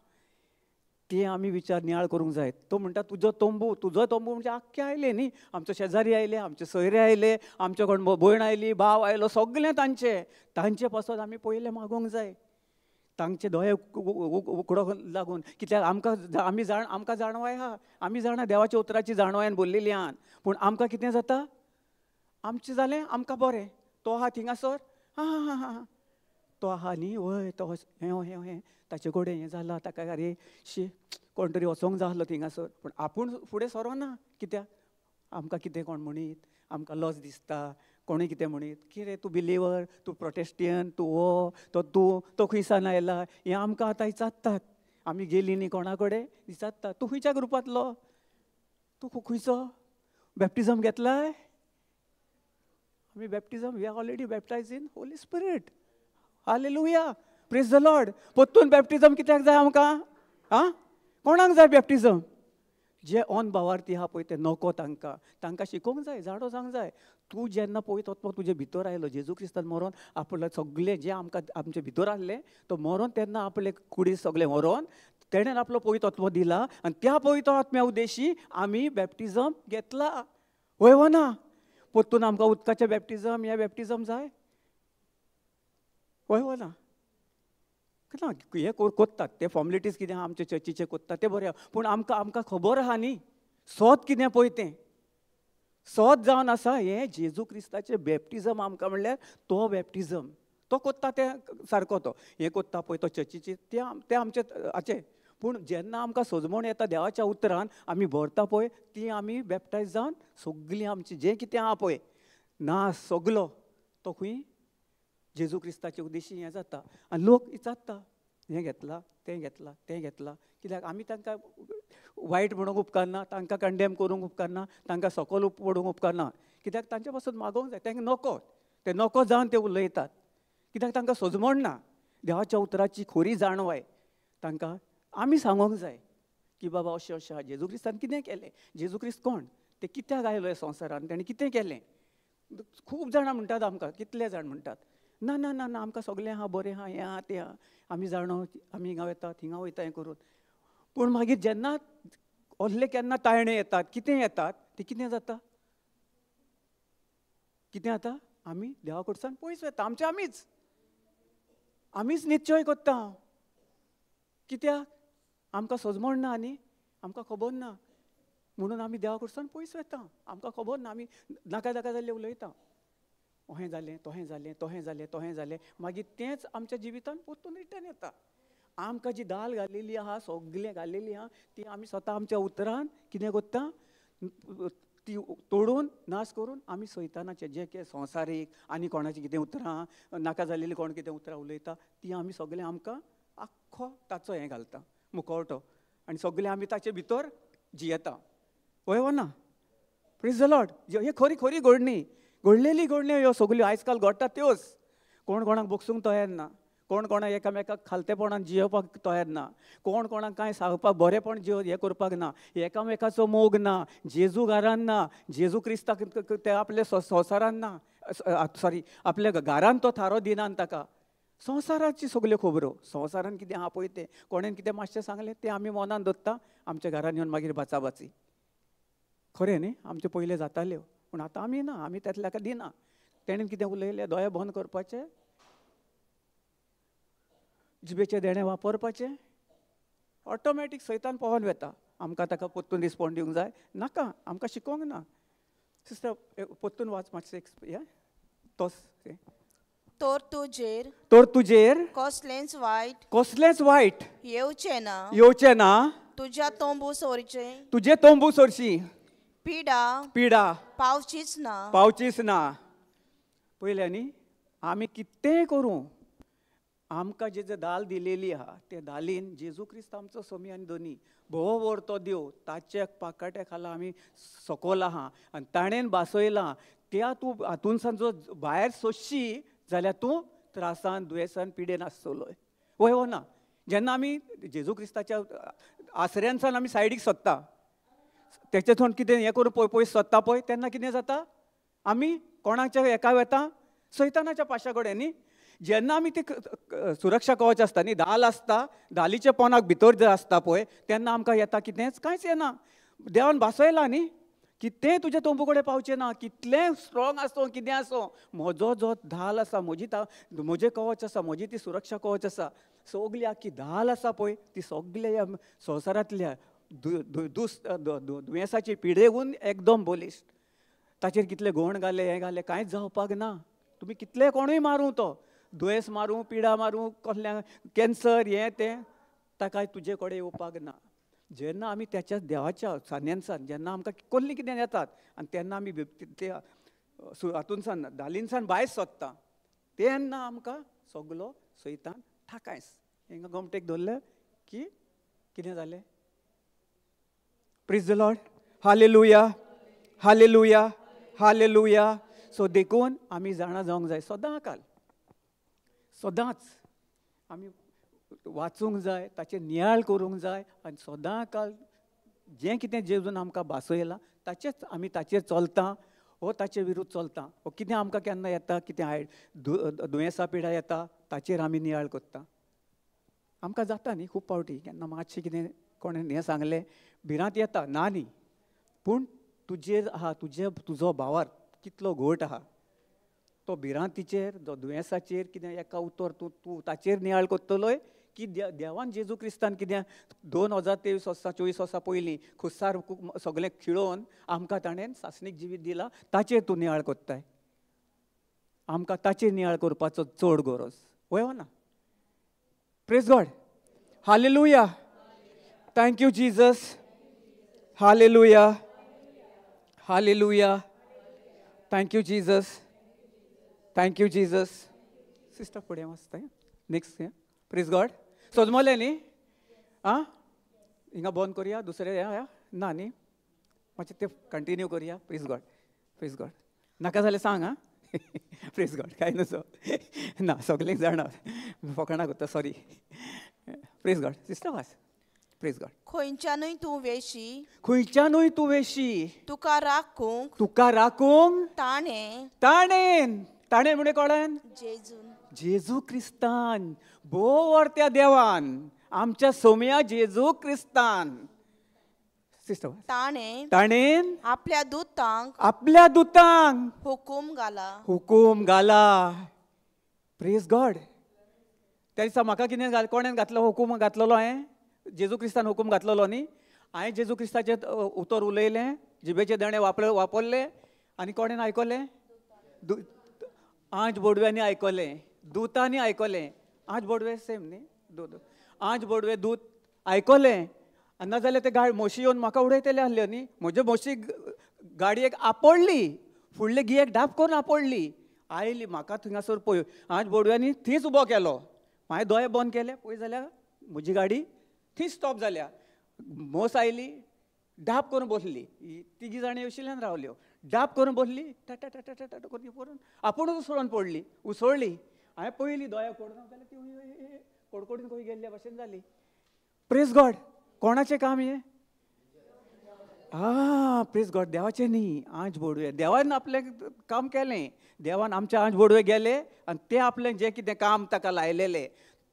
तें आमी विचार नियाळ करूंक जाय. तो म्हणटा तुजो तंबू, तुजो तंबू म्हणजे आख्खे आयले न्ही, आमचे शेजारी आयले, आमचे सोयरे आयले, आमचे कोण भयण आयली, भाव आयलो, सगळें तांचे तांचे पासत आमी पयलें मागोंक जाय. तांचे दोळे उकडो लागून. कित्याक आमकां आमी जाण आमकां जाणवाय आहा, आमी जाणा देवाच्या उतराची जाणवायन बोल्लेली आहान. पूण आमकां कितें जाता? आमचें जालें आमकां बरें, तो आहा थिंगासर, आं हां हां हां, तो आहा न्ही, वय तो हें हें हें ताचे कडेन हें जालां, ताका अरे शी कोण तरी वचोंक जाय आसलो थिंगासर. पूण आपूण फुडें सरोना. कित्याक? आमकां कितें कोण म्हणीत, आमकां लज दिसता, कोणूय कितें म्हणीत, कितें तूं बिलीवर, तूं प्रोटेस्टियन, तूं हो, तो तूं, तो खंयसान आयला, हें आमकां आतां विचारतात. आमी गेलीं न्ही कोणा कडेन विचारतात, तूं खंयच्या ग्रुपांतलो, तूं खंयचो, बॅप्टिजम घेतलाय? आमी baptism, we are already baptize in Holy Spirit. Hallelujah, praise the Lord. परतून बॅप्टिजम कित्याक जाय आमकां? आं, कोणाक जाय बॅप्टिजम? जे ऑन भावार्थी आहा पळय ते नको तांकां, तांकां शिकोवंक जाय, जाणो जावंक जाय. तूं जेन्ना पळय तो तुजे भितर आयलो, जेजू क्रिस्तान मरोन आपले सगळें जें आमकां आमचे भितर आसलें तो मरोन तेन्ना आपले कुडी सगळें व्हरोन तेणेन आपलो पवित्र आत्मो दिला आनी त्या पवित्र आत्म्या उद्देशी आमी बॅप्टिजम घेतला. वय वो ना? परतून आमकां उदकाचें बॅप्टिजम हें बॅप्टिजम जाय? वय वो ना? ना, हें कोत्तात ते फॉर्मेलिटीज कितें आहा आमचे चर्चीचे कोत्तात तें बरें आहा, पूण आमकां आमकां खबर आहा न्ही सत कितें पळय तें. सत जावन आसा हें जेजू क्रिस्ताचें बॅप्टिजम आमकां म्हणल्यार तो बॅप्टिजम तो कोत्ता ते सारको तो हें कोत्ता पळय तो चर्चीची ते आमचे हाचें. पूण जेन्ना आमकां सोजमण येता देवाच्या उतरान आमी भरता पळय ती आमी बॅप्टायज जावन सगळीं आमची जें कितें आहा पळय ना सगलो तो खंय जेजू क्रिस्ताचे उद्देशी हें जाता. आनी लोक विचारता हें घेतलां तें घेतलां तें घेतलां, कित्याक आमी तांकां वायट म्हणूंक उपकारना, तांकां कंडेम करूंक उपकारना, तांकां सकयल पडूंक उपकारना, कित्याक तांचे पासून मागोवंक जाय. तांकां नको ते नको जावन ते उलयतात, कित्याक तांकां सोजमण ना देवाच्या उतराची खोरी जाणवाय. तांकां आमी सांगोंक जाय की बाबा अशें अशें आहा, जेजू क्रिस्तान कितें केलें, जेजू क्रिस्त कोण, ते कित्याक आयलो ह्या संवसारान, ताणें कितें केलें. खूब जाणां म्हणटात आमकां, कितले जाण म्हणटात ना ना ना ना आमकां सगळें आहा, बरें आहा, हें आहा तें आहा, आमी जाणो, आमी हिंगा वतात हिंगा वयता हें करून. पूण मागीर जेन्ना असले केन्ना ताळणे येतात कितें येतात तें कितें जाता, कितें जाता, आमी देवा कडच्यान पयस वता. आमचे आमीच आमीच निश्चय करता, कित्याक आमकां सोजमण ना आनी आमकां खबर ना, म्हणून आमी देवा कडच्यान पयस वता. आमकां खबर ना, आमी नाका नाका जाल्लें उलयता, अहें जालें तोहें जालें तोहें जालें तोहें जालें, मागीर तेंच आमच्या जिवितान परतून रिटर्न येता. आमकां जी दाल घालेली आहा सगळें घालेली आहा ती आमी स्वता आमच्या उतरान कितें करता, ती तोडून नाश करून आमी सैतानाचे जे कितें संवसारीक आनी कोणाची कितें उतरां नाका जालेली कोण कितें उतरां उलयता ती आमी सगळें आमकां आख्खो ताचो हें घालता मुखवटो, आनी सगळें आमी ताचे भितर जियेता. हय वो ना? प्रेज the Lord. हे खरी खरी घडणी घडलेली घडण्यो ह्यो सगल्यो आयज काल घडटा त्योच. कोण कोणाक बगसूंक तयार ना, कोण कोणाक एकामेकाक खालतेपणान जियोवपाक तयार ना, कोण कोणाक कांय सांगपाक बरेंपण जियो हें करपाक ना, एकामेकाचो मोग ना, जेजू घरान ना, जेजू क्रिस्ताक ते आपल्या संवसारान ना, सॉरी आपल्या घरान तो थारो दिना ताका. संवसाराची सगल्यो खबरो, संवसारान कितें आहा पळय तें कोणेन कितें मातशें सांगलें तें आमी मनान दवरता, आमच्या घरान येवन मागीर बाचाबाची. खरें न्ही, आमचे पयलें जाताल्यो, पूण आतां आमी ना, आमी त्यातल्या दिना. तेणेन कितें उलयलें दोळे बंद करपाचे, जिबेचें देणें वापरपाचें, ऑटोमॅटीक सैतान पळोवन वता. आमकां ताका परतून रिस्पोंड दिवंक जाय नाका, आमकां शिकोवंक ना. सिस्टर परतून वाच मातशें हें तोच. तर तुजेर, तर तुजेर कसलेंच वायट, कसलेंच वायट येवचें ना, येवचें ना, तुज्या तंबू सोरचें, तुजे तंबू सोरची पिडा, पिडा पावचीच ना, पावचीच ना. पयलें न्ही, आमी कितेंय करूं आमकां जे जे दाल दिलेली आहा ते दालीन जेजू क्रिस्त आमचो स्वामी आनी धनी, भोव तो देव, ताच्या पाकाट्या खाला आमी सकयल आहा आनी ताणेन बासयलां. त्या तूं हातूनसान जो भायर सोंसशी जाल्यार तूं त्रासान दुयेंसान पिडेन आसतलोय. वय हो ना? जेन्ना आमी जेजू क्रिस्ताच्या आसऱ्यानसान आमी सायडीक सोदता, तेचे थोन कितें हें करून पळय पयस सोदता पळय, तेन्ना कितें जाता, आमी कोणाच्या हेका वता, सैतानाच्या पाशा कडेन न्ही. जेन्ना आमी ते सुरक्षा कवच आसता न्ही, दाल आसता, दालीच्या पोनाक भितर जर आसता पळय तेन्ना आमकां येता कितेंच कांयच येना. देवान भासयला न्ही, कितेंय तुज्या तंबू कडेन पावचें ना, कितलें स्ट्रॉंग आसूं कितें आसूं, म्हजो जो धाल आसा, म्हजी म्हजें कवच आसा, म्हजी ती सुरक्षा कवच आसा, सगली आख्खी धाल आसा पळय ती सगल्या ह्या संवसारांतल्या दुयेंसाची पिडेहून एकदम बलिश्ट. ताचेर कितले गोण घाले हें घालें कांयच जावपाक ना. तुमी कितले कोणूय मारूं, तो दुयेंस मारूं, पिडा मारूं, कसल्या कॅन्सर हें तें, ताका तुजे कडेन येवपाक ना. जेन्ना आमी त्याच्या देवाच्या सान्यांसान जेन्ना आमकां कसलीं कितें येतात आनी तेन्ना आमी त्या हातूनसान दालीनसान भायर सोदता तेन्ना आमकां सगलो सैतान ठाकायस. हिंगा गोमटेक धरलें की कितें जालें? Praise the Lord, hallelujah, hallelujah, hallelujah. So देखून आमी जाणा जावंक जाय सदां काल, सदांच आमी वाचूंक जाय, ताचेर नियाळ करूंक जाय आनी सदां काल जें कितें जेजून आमकां भासयलां ताचेच आमी ताचेर चलता वो ताचे विरुद्ध चलता. वो कितें आमकां केन्ना येता, कितें आयड दुयेंसां पिडा येता ताचेर आमी नियाळ करता. आमकां जाता न्ही खूब फावटी केन्ना मातशें कितें कोणें हें सांगलें भिरांत येता, ना न्ही, पूण तुजेर आहा तुजे तुजो भावार कितलो घोट आहा तो भिरांतीचेर, जो दुयेंसाचेर कितें एका उतर तूं तूं ताचेर नियाळ करतलोय की देवान जेजू क्रिस्तान कितें 2023 वर्सां 24 वर्सां पयलीं खुस्सार सगळें खिळोवन आमकां ताणें सासणीक जिवीत दिलां, ताचेर तूं नियाळ कोत्ताय. आमकां ताचेर नियाळ करपाचो चड गरज, वय ना? Praise God, hallelujah, thank you Jesus, hallelujah, hallelujah, thank you Jesus, thank you Jesus. Sister फुडें वाचता नेक्स्ट. प्रेज गॉड. सजमलें न्ही? आं, हिंगा बंद करुया, दुसरें ना न्ही, मातशें तें कंटिन्यू करुया. प्रेज गॉड, प्रेज गॉड. नाका जाल्यार सांग. आं, प्रेज गॉड. कांय न्हू ना, सगळीं जाणां फकाणां करता, सॉरी. प्रेज गॉड. सिस्टर वाच. Praise God. खंयच्यानूय तूं वेशी, खंयच्यानूय तूं वेशी, तुका राखूंक, तुका राखूंक ताणें, ताणें, ताणें म्हणजे कोणान? जेजून, जेजू क्रिस्तान, भोव त्या देवान, आमच्या सोम्या जेजू क्रिस्तान. सिस्टर, ताणें, ताणें आपल्या दुतांक, आपल्या दुतांक हुकूम घाला, हुकूम घाला. Praise God. त्या दिसा म्हाका कितें कोणें घातलो हुकूम घातलेलो? हांवें जेजू क्रिस्तान हुकूम घातलेलो न्ही. हांवें जेजू क्रिस्ताचें उतर उलयलें, जिबेचे देणें वापरलें, आनी कोणें आयकलें? आंज बोडव्यांनी आयकलें, दुतांनी आयकलें. आंज बोडवे सेम न्ही, दूत, आंज बोडवे दूत आयकलें. आनी नाजाल्यार ते गाडी म्हशी येवन म्हाका उडयतले आसल्यो न्ही. म्हजे म्हशी गाडयेक आपडली, फुडले गियेक धाप करून आपडली, आयली म्हाका थिंगासर पळय. आंज बोडव्यांनी थंयच उबो केलो, हांवें दोळे बंद केले, पळय जाल्यार म्हजी गाडी थंय स्टॉप जाल्या. म्हस आयली, डाप करून बसली, तिगी जाणां येवशिल्ल्यान रावल्यो, डाप करून बसली, टाटा टाटा टाटा करून करून आपुणूच उसळून पडली, उसळ्ळी. हांवें पळयली दोळे पडून जाल्यार ती कडकडून खंय गेल्ल्या भशेन जाली. Praise God. कोणाचें काम हें? आं, प्रेज गॉड. देवाचें न्ही, आंज बोडवे. देवान आपलें काम केलें, देवान आमचे आंज बोडवे गेले आनी ते आपलें जें कितें काम ताका लायलेलें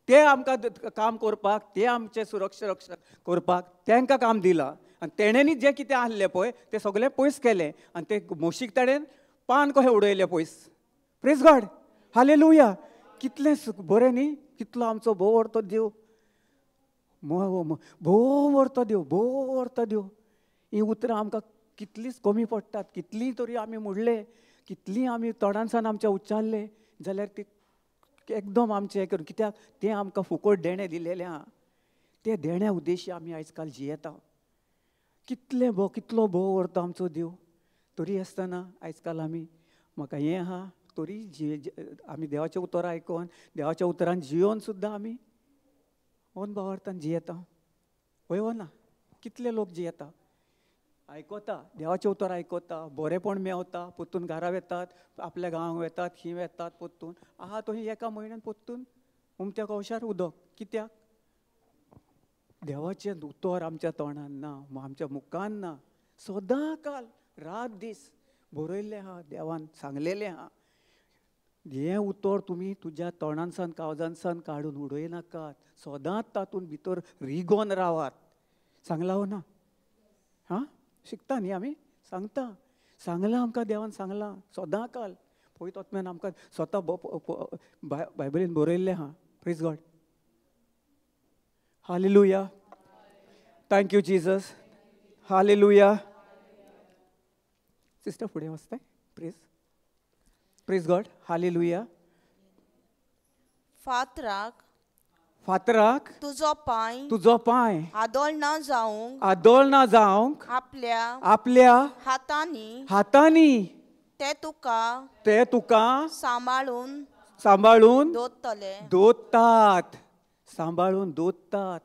ते आमकां काम करपाक, ते आमचें सुरक्षा रक्षण करपाक तांकां काम दिलां. आनी तेणेंनी जें कितें आसलें पळय तें सगळें पयस केलें आनी तें म्हशीक ताणें पान कशें उडयलें पयस. Praise God, hallelujah. कितलें बरें न्ही, कितलो आमचो भोव व्हडलो देव, भोव व्हडलो देव, भोव व्हडलो देव. हीं उतरां आमकां कितलींच कमी पडटात, कितलीं तरी आमी म्हणलें, कितलीं आमी तोंडांसान आमच्या उच्चारलें जाल्यार ती एकदम आमचें करून, कित्याक तें आमकां फुकट देणें दिलेलें आहा. तें देण्या उद्देशी आमी आयज काल जियेता. कितलें भोव, कितलो भोव व्हरता आमचो देव. तरी आसतना आयज काल आमी म्हाका हें आहा, तरी आमी देवाचें उतर आयकोन, देवाच्या उतरान जियोन सुद्दां आमी ओन भावार्थान जियेता. हय वो ना? कितले लोक जियेता, आयकता, देवाचें उतर आयकता, बरेंपण मेवता, परतून घरा वेतात, आपल्या गांवांक वेतात, खंय वेतात परतून आहा थंय एका म्हयन्यान परतून उमत्या कवशार उदक. कित्याक? देवाचें उतर आमच्या तोंडान ना, आमच्या मुखान ना, सदां काल रात दीस बरयल्लें आहा, देवान सांगलेलें आहा. हें उतर तुमी तुज्या तोंडानसान कावजानसान काडून उडयनाकात, सदांच तातूंत भितर रिगोन रावात. सांगलां हो ना? हां, शिकता न्ही आमी, सांगता, सांगलां आमकां देवान सांगलां सदां काल. पवित्र आत्म्यान आमकां स्वता बायबलीन बरयल्लें आहा. Praise God, hallelujah, thank you Jesus, hallelujah. Sister फुडें वचताय. प्रेज, प्रेज गॉड, हालेलुया. फातराक, फातराक तुजो पांय, तुजो पांय आदोळ ना जावंक, आदोळ ना जावंक आपल्या, आपल्या हातांनी, हातांनी ते तुका, ते तुका सांबाळून, सांबाळून दोतले, दोतात, सांबाळून दोतात.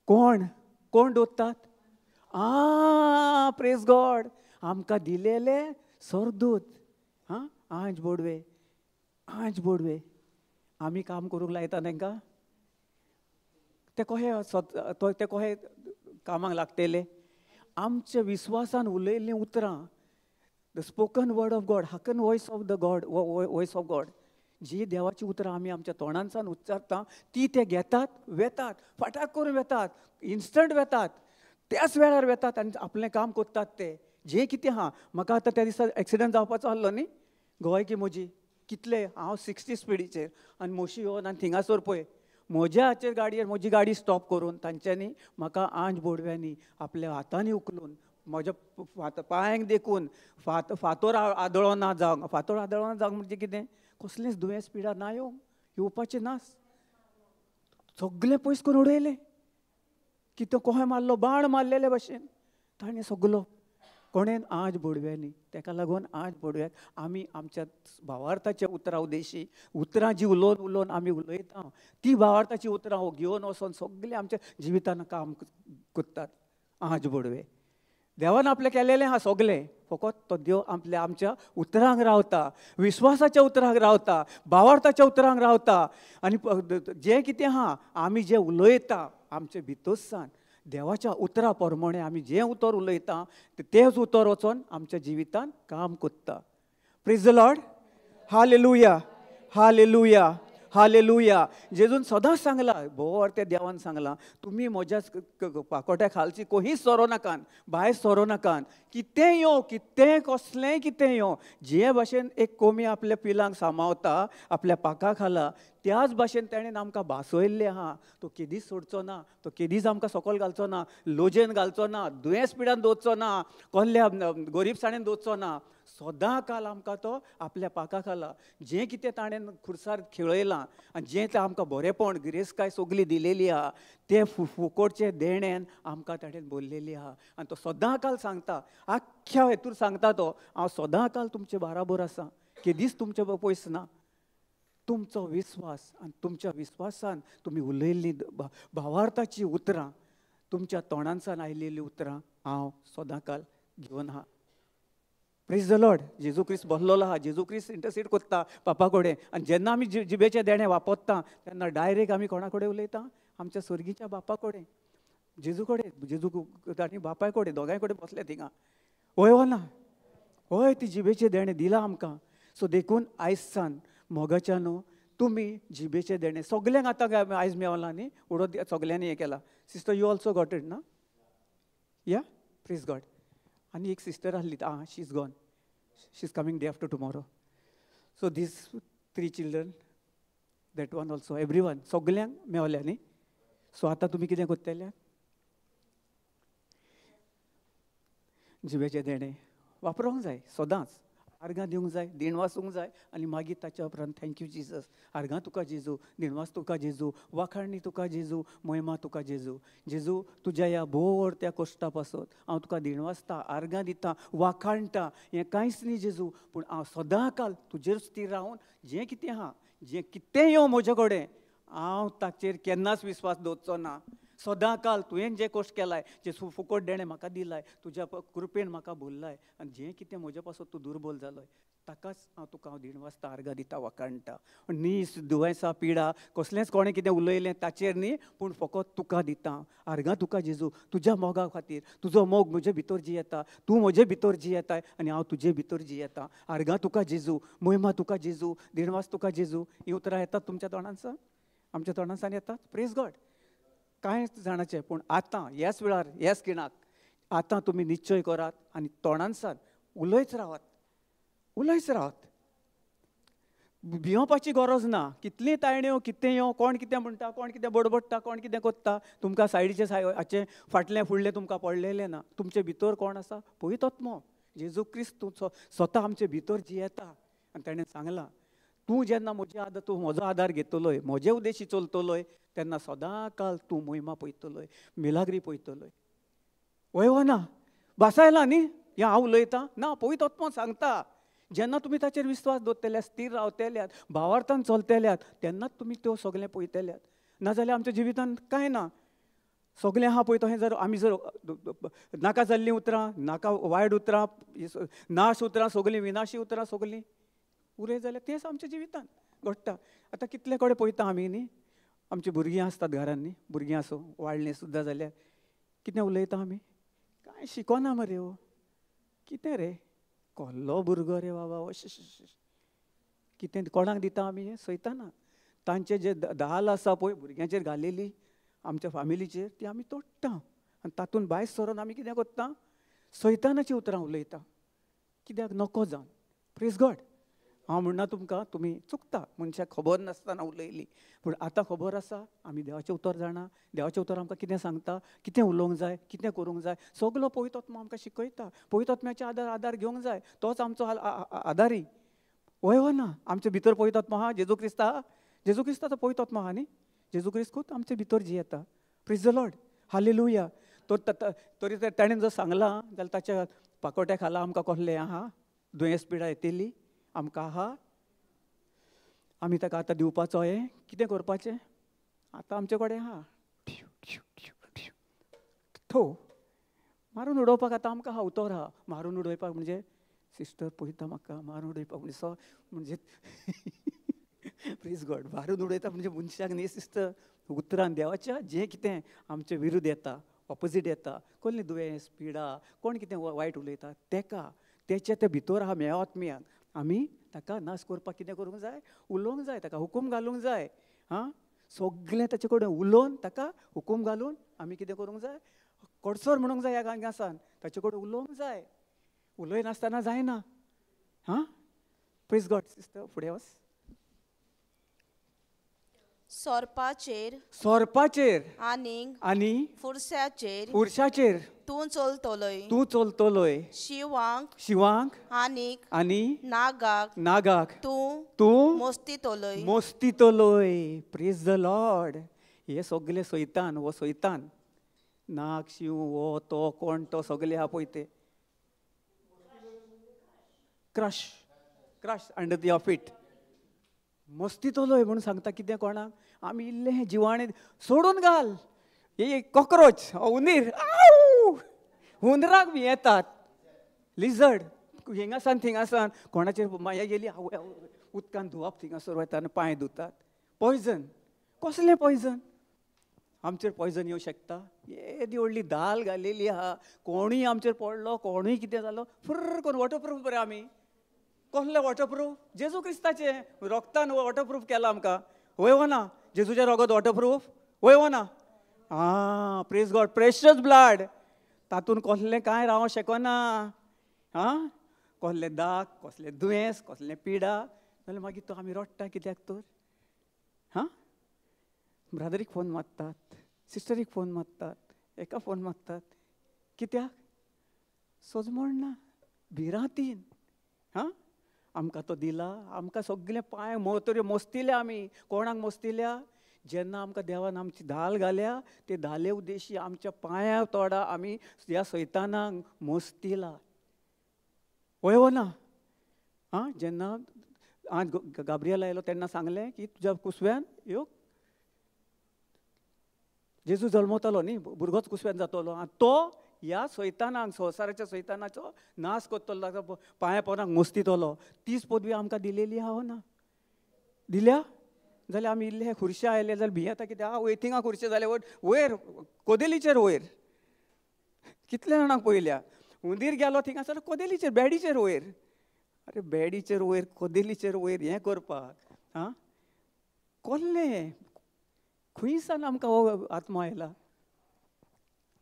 कोण कोण दोतात? आ, प्रेज गॉड. आमकां दिलेले स्वर्गदूत. हां, आंज बोडवे, आंज बोडवे आमी काम करूंक लायता तांकां, ते कशे ते कशे कामाक लागतले? आमच्या विस्वासान उलयल्लीं उतरां, the spoken word of God, हाकन voice of the God, voice of God, जी देवाची उतरां आमी आमच्या तोंडांसान उच्चारता ती ते घेतात, वेतात, फाटाक करून वेतात, इन्स्टंट वेतात, त्याच वेळार वेतात आनी आपलें काम करतात. ते जें कितें आहा. म्हाका आतां त्या दिसा एक्सिडंट जावपाचो आसलो न्ही, गोंय की म्हजी कितले हांव 60 स्पिडीचेर आनी म्हशी येवन आनी थिंगासर पळय म्हज्या हाचेर गाडयेर म्हजी गाडी स्टॉप करून तांच्यांनी म्हाका आंज बोडव्यांनी आपल्या हातांनी उखलून म्हज्या पांयांक देखून फातोर आदळो ना जावंक, फातोर आदळो ना जावंक म्हणजे कितें, कसलेंच दुयेंस पिडा ना येवंक, येवपाचें नास, सगळें पयस करून उडयलें. कितें कोहे मारलो, बाण मारलेले भशेन ताणें सगलो कोणेन आज बोडव्यांनी. तेका लागून आज बोडव्याक आमी आमच्या भावार्थाच्या उतरां उदेशी उतरां जी उलोवन उलोवन आमी उलयता ती भावार्थाची उतरां घेवन वचोन सगळें आमच्या जिवितान काम करतात. आज बोडवे देवान आपलें केलेलें आहा सगळें, फकत तो देव आपल्या आमच्या उतरांक रावता, विश्वासाच्या उतरांक रावता, भावार्थाच्या उतरांक रावता. आनी जें कितें आहा आमी जें उलयता आमचे भितरसान देवाच्या उतरा प्रमाणे आमी जें उतर उलयता तेंच उतर वचोन आमच्या जिवितान काम करता. Praise the Lord. Hallelujah, hallelujah, hallelujah. जेजून सदांच सांगलां, भोव त्या देवान सांगलां, तुमी म्हज्या पाकोट्या खालची कोहीच सोरो नाकान, भायर सोरो नाकान, कितें यो, कितें कसलेंय कितें यो, जे भाशेन एक कोमी आपल्या पिलांक सांबाळता आपल्या पाका खाला, त्याच भाशेन तेणेन आमकां भासयल्लें आहा. तो केदीच सोडचो ना, तो केदीच आमकां सकयल घालचो ना, लोजेन घालचो ना, दुयेंस पिडान दवरचो ना, कसल्या गोरीबसाणेन दवरचो ना. सदां काल आमकां तो आपल्या पाका खाला जें कितें ताणें खुर्सार खेळयलां आनी जें तें आमकां बरेंपण गिरेस्तकाय सगली दिलेली आहा तें फुकोटचें देणेन आमकां ताणें भरलेली आहा. आनी तो सदां काल सांगता, आख्ख्या हेतूर सांगता तो, हांव सदां काल तुमचे बाराबर आसा, केदीच तुमचे पयस ना. तुमचो विस्वास आनी तुमच्या विस्वासान तुमी उलयल्लीं भावार्थाचीं उतरां, तुमच्या तोंडांसान आयिल्लीं उतरां हांव सदां काल घेवन आहा. Praise the Lord. जेजू क्रिस्त बसलेलो आहा, जेजू क्रिस्त इंटरसीड करता पापा कडेन. आनी जेन्ना आमी जिबेचें देणें वापरता तेन्ना डायरेक्ट आमी कोणा कडेन उलयता, आमच्या सर्गीच्या बापा कडेन, जेजू कडेन, जेजू आनी बापाय कडेन, दोगांय कडेन बसले थिंगा. हय वो ना? हय, ती जिबेचें देणें दिलां आमकां. सो देखून आयज सान मोगाच्या न्हू तुमी जिबेचें देणें सगल्यांक आतां आयज मेवलां न्ही, उडोत सगल्यांनी हें केलां. Sister, you also got it ना? या, प्रेज गॉड. आनी एक सिस्टर आसली, आं, she is gone, she is coming day after tomorrow. So these 3 children, that one also, every one, सगल्यांक मेवल्या न्ही. सो आतां तुमी कितें करतले? जिबेचें देणें वापरूंक जाय सदांच, आर्गां दिवंक जाय, देण वाचूंक जाय. आनी मागीर ताच्या उपरांत thank you Jesus, आर्गां तुका जेजू, देणवास तुका जेजू, वाखाणणी तुका जेजू, महिमा तुका जेजू. जेजू तुज्या ह्या भोव त्या कश्टा पासत हांव तुका देण वाचता, आर्गां दिता, वाखाणटा, हें कांयच न्ही जेजू, पूण हांव सदां काल तुजेर स्थीर रावन जें कितें आहा, जें कितें येवं म्हजे कडेन, हांव ताचेर केन्नाच विस्वास दवरचो ना. सदां काल तुवें जें कश्ट केलाय, जें फुकट देणें म्हाका दिलाय, तुज्या कृपेन म्हाका भरलाय, आनी जें कितें म्हजे पासून तूं दुर्बल जालोय ताकाच हांव तुका हांव देण वाचता, आर्गां दिता, वाखाणटा. नीस दुयेंसां पिडा कसलेंच कोणें कितें उलयलें ताचेर न्ही, पूण फकत तुका दिता आर्गां तुका जेजू, तुज्या मोगा खातीर. तुजो मोग म्हजे भितर जियेता, तूं म्हजे भितर जियेताय आनी हांव तुजे भितर जियेता. आर्गां तुका जेजू, महिमा तुका जेजू, देणवास तुका जेजू. हीं उतरां येतात तुमच्या तोंडांसान, आमच्या तोंडांसान येतात. Praise God. कांय जाणाचें, पूण आतां ह्याच वेळार ह्याच खिणाक आतां तुमी निश्चय करात आनी तोंडांसान उलयत रावात, उलयत रावात. भियोवपाची गरज ना. कितलीं तायण्यो, कितें यो, कोण कितें म्हणटा, कोण कितें बडबडटा, कोण कितें करता, तुमकां सायडीचें हाचें फाटलें फुडलें तुमकां पडलेलें ना. तुमचे भितर कोण आसा? पवित्र आत्मो जेजू क्रिस्त स्वता आमचे भितर जियेता. आनी ताणें सांगलां, तूं जेन्ना म्हजे आदार, तूं म्हजो आदार घेतलोय, म्हजे उद्देशी चलतलोय, तेन्ना सदां काल तूं महिमा पळयतलोय, मिलाग्री पळयतलोय. वय वो ना? भासायला न्ही हें हांव उलयतां ना, पवित्र आत्मो सांगता. जेन्ना तुमी ताचेर विस्वास दवरतल्यात, स्थीर रावतल्यात, भावार्थान चलतल्यात, तेन्नाच तुमी त्यो सगळें पळयतल्यात. नाजाल्यार आमच्या जिवितांत कांय ना. सगळें आहा पळय तशें जर आमी जर नाका जाल्लीं उतरां, नाका वायट उतरां, नाश उतरां, सगळीं विनाशी उतरां सगळीं उलयत जाल्यार तेंच आमच्या जिवितांत घडटा. आतां कितले कडेन पळयता आमी न्ही, आमची भुरगीं आसतात घरान न्ही, भुरगीं आसूं वाडलीं सुद्दां जाल्यार कितें उलयता आमी, कांय शिकोना मरे हो, कितें रे कसलो भुरगो रे बाबा, कितें कोणाक दिता आमी हें सयताना. तांचे जे दाल आसा पळय भुरग्यांचेर घालेली आमच्या फामिलीचेर, ती आमी तोडटा आनी तातूंत भायर सरोन आमी कितें करता, सैतानाची उतरां उलयता, कित्याक नको जावन. Praise God. हांव म्हणना तुमकां तुमी चुकता, मनशाक खबर नासतना उलयली, पूण आतां खबर आसा. आमी देवाचें उतर जाणा, देवाचें उतर आमकां कितें सांगता, कितें उलोवंक जाय, कितें करूंक जाय, सगलो पवित्र आत्मो आमकां शिकयता. पवित्र आत्म्याचे आदार घेवंक जाय, तोच आमचो आदारी. वय हो ना, आमचे भितर पवित्र आत्मो आहा, जेजू क्रिस्त आहा, जेजू क्रिस्ताचो पवित्र आत्मो आहा न्ही, जेजू क्रिस्तूच आमचे भितर जियेता. Praise the Lord, hallelujah. तरी ताणें जर सांगलां जाल्यार ताच्या पाकोट्या खाला आमकां कसलें आहा दुयेंस पिडा येतली आमकां आहा, आमी ताका आतां दिवपाचो हें कितें करपाचें आतां आमचे कडेन आहा, थो मारून उडोवपाक आतां आमकां आहा उतर आहा. मारून उडोवपाक म्हणजे सिस्टर पळयता म्हाका, मारून उडोवपाक म्हणजे सो म्हणजे प्लीज गॉड, मारून उडयता म्हणजे मनशाक न्ही सिस्टर, उतरान देवाच्या जें कितें आमचे विरुद्ध येता, ऑपोजीट येता, कसलें दुयेंस पिडा, कोण कितें वायट उलयता तेका तेच्या ते भितर आहा मेळो आत्म्याक, आमी ताका नाश करपाक कितें करूंक जाय, उलोवंक जाय, ताका हुकूम घालूंक जाय. आं, सगळें ताचे कडेन उलोवन ताका हुकूम घालून आमी कितें करूंक जाय, कडसर म्हणूंक जाय ह्या गांगासान, ताचे कडेन उलोवंक जाय, उलयनासतना जायना. हां, प्रेज गॉड. सिस्टर फुडें वच. सोरपाचेर, सोरपाचेर आनी आनी फुरशाचेर, फुरशाचेर तूं चलतलोय, तूं चलतलोय, शिवांक, शिवांक आनी आनी नागाक, नागाक तूं तूं मोस्तितलोय, मोस्तितलोय. Praise the Lord. हे सगळे सैतान, हो सैतान, नाग शिव हो तो कोण तो सगळे आहा पळय ते crush crush under the feet. मस्तितलोय म्हणून सांगता कितें कोणाक, आमी इल्लें जिवाणें सोडून घाल, हे कॉक्रोच हुंदीर, हुंदराक बी येतात, लिझर्ड हिंगासान थिंगासान कोणाचेर माया गेली उदकान धुवप थिंगासर वता आनी पांय धुतात. पॉयजन, कसलें पॉयजन आमचेर पॉयजन येवं शकता. येदी व्हडली दाल घालेली आहा, कोणूय आमचेर पडलो, कोणूय कितें जालो, फुर्र करून वॉटरप्रूफ बरें. आमी कसलें वॉटरप्रूफ, जेजू क्रिस्ताचें रोगतान वॉटरप्रूफ केलां आमकां. वय वो ना, जेजूचें रोगत वॉटरप्रूफ वय वो ना. आं, प्रेज गॉड, प्रेशस ब्लड, तातूंत कसलें कांय रावंक शकना. आं, कसलें दाग, कसलें दुयेंस, कसलें पिडा, जाल्यार मागीर तो आमी रडटा कित्याक तर. हां, ब्रादरीक फोन मारतात, सिस्टरीक फोन मारतात, एका फोन मारतात, कित्याक सोजमण ना, भिरांतीन. हां, आमकां तो दिला, आमकां सगळें पांय मोतऱ्यो मोस्तिल्या आमी. कोणाक मोस्तिल्या, जेन्ना आमकां देवान आमची धाल घाल्या, ते धाले उद्देशी आमच्या पांया तोडा आमी ह्या सैतानाक मोस्तिला. वय हो ना. आं, जेन्ना आज गाब्रियल आयलो तेन्ना सांगलें की तुज्या कुसव्यान यो जेजू जल्मतलो न्ही, भुरगोच कुसव्यान जातलो, आनी तो ह्या सैतानाक, संवसाराच्या सैतानाचो नाश करतलो, ताका पांया पोरांक मोस्तितलो. तीच पदवी आमकां दिलेली आहा ना, दिल्या जाल्यार आमी इल्ले खुर्शे आयले जाल्यार भियेता कित्याक, वयर थिंगा खुर्शे जाले वयर कोदेलीचेर वयर, कितल्या जाणांक पळयल्या, हुंदीर गेलो थिंगासर कोदेलीचेर, बेडीचेर वयर, अरे बेडीचेर वयर, कोदेलीचेर वयर हें करपाक. आं, कसलें खंयसान आमकां हो आत्मो आयला.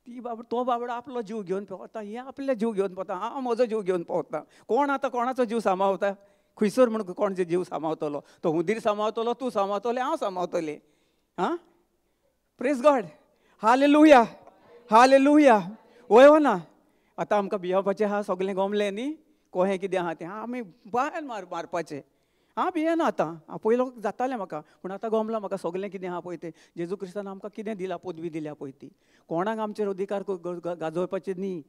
ती बाबडो, तो बाबडो आपलो जीव घेवन पावता, हें आपले जीव घेवन पावता, हांव म्हजो जीव घेवन पावता. कोण आतां कोणाचो जीव सांबाळता, खंयसर म्हूण कोण जीव सांबाळतलो, तो हुंदीर सांबाळतलो, तूं सांबाळतलें, हांव सांबाळतलें. आं, प्रेज गॉड, हालेलुया, हालेलुया. वय हो ना, आतां आमकां भियोवपाचें आहा, सगळें गोमलें न्ही, कोहें कितें आहा तें आमी बायल मारपाचें. हांव भियेना आतां, हांव पयलो जातालें म्हाका, पूण आतां गोमलां म्हाका सगळें कितें आहा पळय तें. जेजू क्रिस्तान आमकां कितें दिलां, पदवी दिल्या पळय ती, कोणाक आमचेर अधिकार गाजोवपाचें न्ही.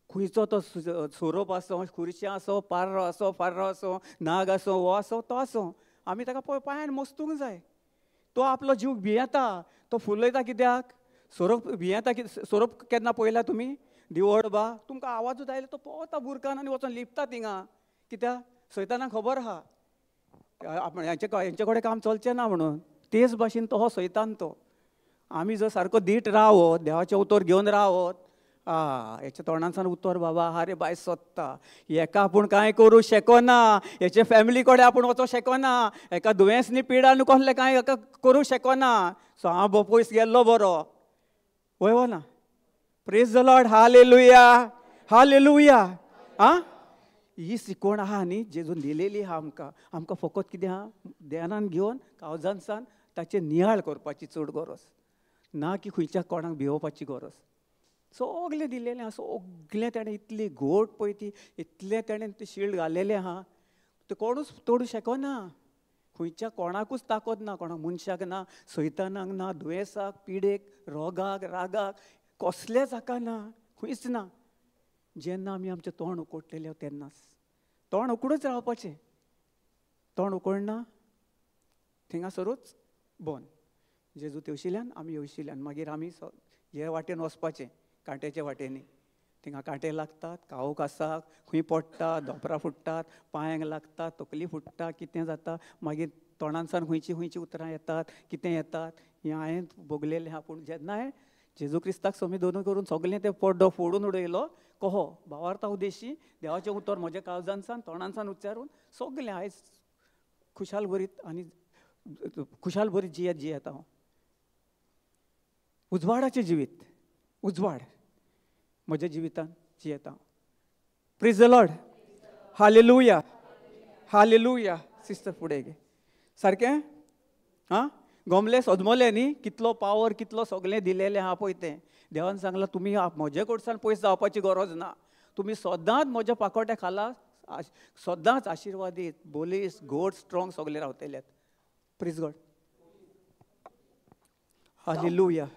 खंयचो तो सोरोप आसूं, खुर्शी आसूं, पार्रो आसूं, फार्रो आसूं, नाग आसूं, हो आसूं, तो आसूं, आमी ताका पळय पांयान मोस्तूंक जाय. तो आपलो जीव भियेता, तो फुलयता कित्याक, सोरोप भियेता. सोरोप केन्ना पळयला तुमी, दिवड बा, तुमकां आवाजूच आयलो तो पोवता बुरकान आनी वचोन लिपता थिंगा, कित्याक सैतानाक खबर आहा आपण हेंचे कडेन काम चलचें ना म्हणून. तेच भाशेन तो हो सैतान तो. आमी जर सारको धीट रावत, देवाचें उतर घेवन रावत, आ हेच्या तोंडांतल्यान उतर बाबा आरे बाय सोदता, हेका आपूण कांय करूं शकना, हेचे फॅमिली कडेन आपूण वचोंक शकना, हेका दुयेंस न्ही पिडा न्ही कसलें कांय हेका करूं शकना, सो हांव पयस गेल्लो बरो. वय हो ना. Praise the Lord, hallelujah, hallelujah. आं, ही शिकवण आहा न्ही जेजून दिलेली आहा आमकां. आमकां फकत कितें आहा ध्यानान घेवन काळजानसान ताचेर नियाळ करपाची चड गरज ना की खंयच्या कोणाक भियोवपाची गरज. सगळें दिलेलें आहा, सगळें ताणें इतली घोट पळय ती इतलें ताणें तें शिल्ड घालेलें आहा तें कोणूच तोडूं शकना. खंयच्या कोणाकूच ताकद ना, कोणाक मनशाक ना, सैतानाक ना, दुयेंसाक, पिडेक, रोगाक, रागाक, कसलेच हाका ना, खंयच ना. जेन्ना आमी आमचें तोंड उकडलेलें तेन्नाच तोंड उकडूच रावपाचें. तोंड उकडना थिंगासरूच बंद. जेजू तेवशिल्यान आमी येवशिल्यान मागीर आमी हे वाटेन वचपाचें, कांट्याच्या वाटेनी. थिंगा कांटे लागतात, कावक आसा, खंय पडटा, धोंपरां फुट्टात, पांयांक लागता, तकली फुट्टा, कितें जाता, मागीर तोंडानसान खंयची खंयची उतरां येतात, कितें येतात, हें हांवें भोगलेलें आहा. पूण जेन्ना हांवें जेजू क्रिस्ताक समी दोनूय करून सगळें तें पड्डो फोडून उडयलो, कहो भावार्था उद्देशी देवाचें उतर म्हज्या काळजानसान तोंडानसान उच्चारून सगळें आयज खुशाल भरीत आनी खुशाल भरीत जियेत जियेता हांव. उजवाडाचें जिवीत, उजवाड म्हज्या जिवितान जियेता. Praise the Lord. Hallelujah, hallelujah. Sister फुडें गे सारकें. आं गोमले सजमले न्ही, कितलो पावर कितलो सगळें दिलेलें आहा पळय तें. देवान सांगलां तुमी म्हजे कडसान पयस जावपाची गरज ना, तुमी सदांच म्हज्या पाकोट्या खाला सदांच आशिर्वादीत, बोलीस, गोड, स्ट्रोंग सगळे रावतले. Praise God. Hallelujah.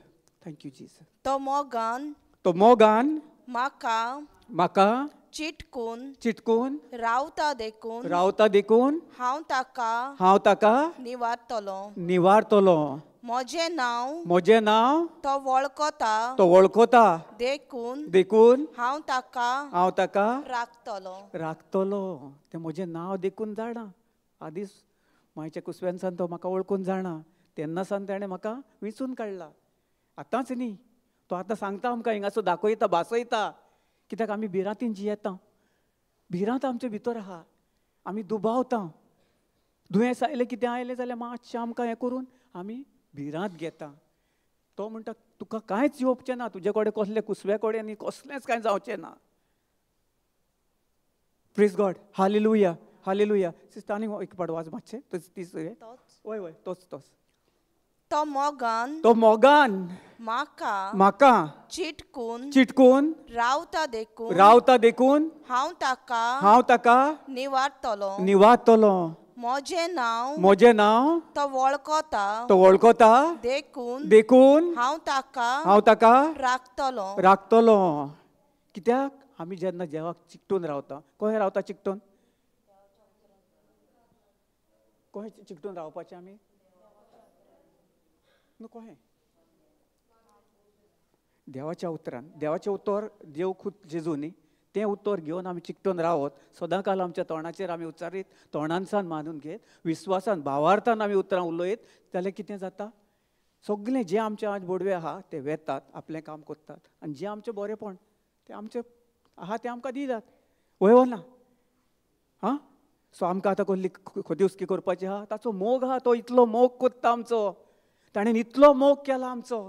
Thank you Jesus. तो मोगान, तो मोगान म्हाका म्हाका चिटकून चिटकून रावता देखून रावता देखून हांव ताका हांव ताका निवारतलो निवारतलो. म्हजें नांव म्हजें नांव तो वळखता तो वळखता देखून देखून हांव ताका राखतलो राखतलो. तें म्हजें नांव देखून जाणा, आदींच मायच्या कुसव्यानसान तो म्हाका वळखून जाणा, तेन्ना सान ताणें म्हाका विंचून काडला. आतांच न्ही, तो आतां सांगता आमकां, हिंगासो दाखयता, भासयता, कित्याक आमी भिरांतीन जियेता, भिरांत आमचे भितर आहा, आमी दुबावता. दुयेंस आयलें कितें आयलें जाल्यार मातशें आमकां हें करून आमी भिरांत घेता. तो म्हणटा तुका कांयच येवचें ना, तुजे कडेन कसलें कुसव्या कडेन न्ही, कसलेंच कांय जावचें ना. Praise God. Hallelujah, hallelujah. Sister आनी एक पाट वाच मातशें तिसरें. वय वय तोच तोच. तो मोगान तो मोगान म्हाका म्हाका चिटकून चिटकून रावता देखून रावता देखून हांव ताका निवारतलो निवारतलो. म्हजें नांव म्हजें नांव तो वळखता तो वळखता देखून देखून हांव ताका राखतलो राखतलो. कित्याक आमी जेन्ना देवाक चिकटून रावता, कशें रावता चिकटून, कशें चिकटून रावपाचें आमी न्हू, कशें देवाच्या उतरान, देवाचें उतर देव खूद जेजू न्ही, तें उतर घेवन आमी चिकटून रावत, सदां काल आमच्या तोंडाचेर आमी उच्चारीत, तोंडानसान मानून घेत, विस्वासान भावार्थान आमी उतरां उलयत जाल्यार कितें जाता, सगळें जें आमचें आज बोडवे आहा तें वेतात, आपलें काम करतात, आनी जें आमचें बरेंपण तें आमचें आहा तें आमकां दितात. वय वो ना? आं, सो आमकां आतां कसली खोदी हुस्की करपाची आहा, ताचो मोग आहा, तो इतलो मोग कोत्ता आमचो, ताणें इतलो मोग केला आमचो,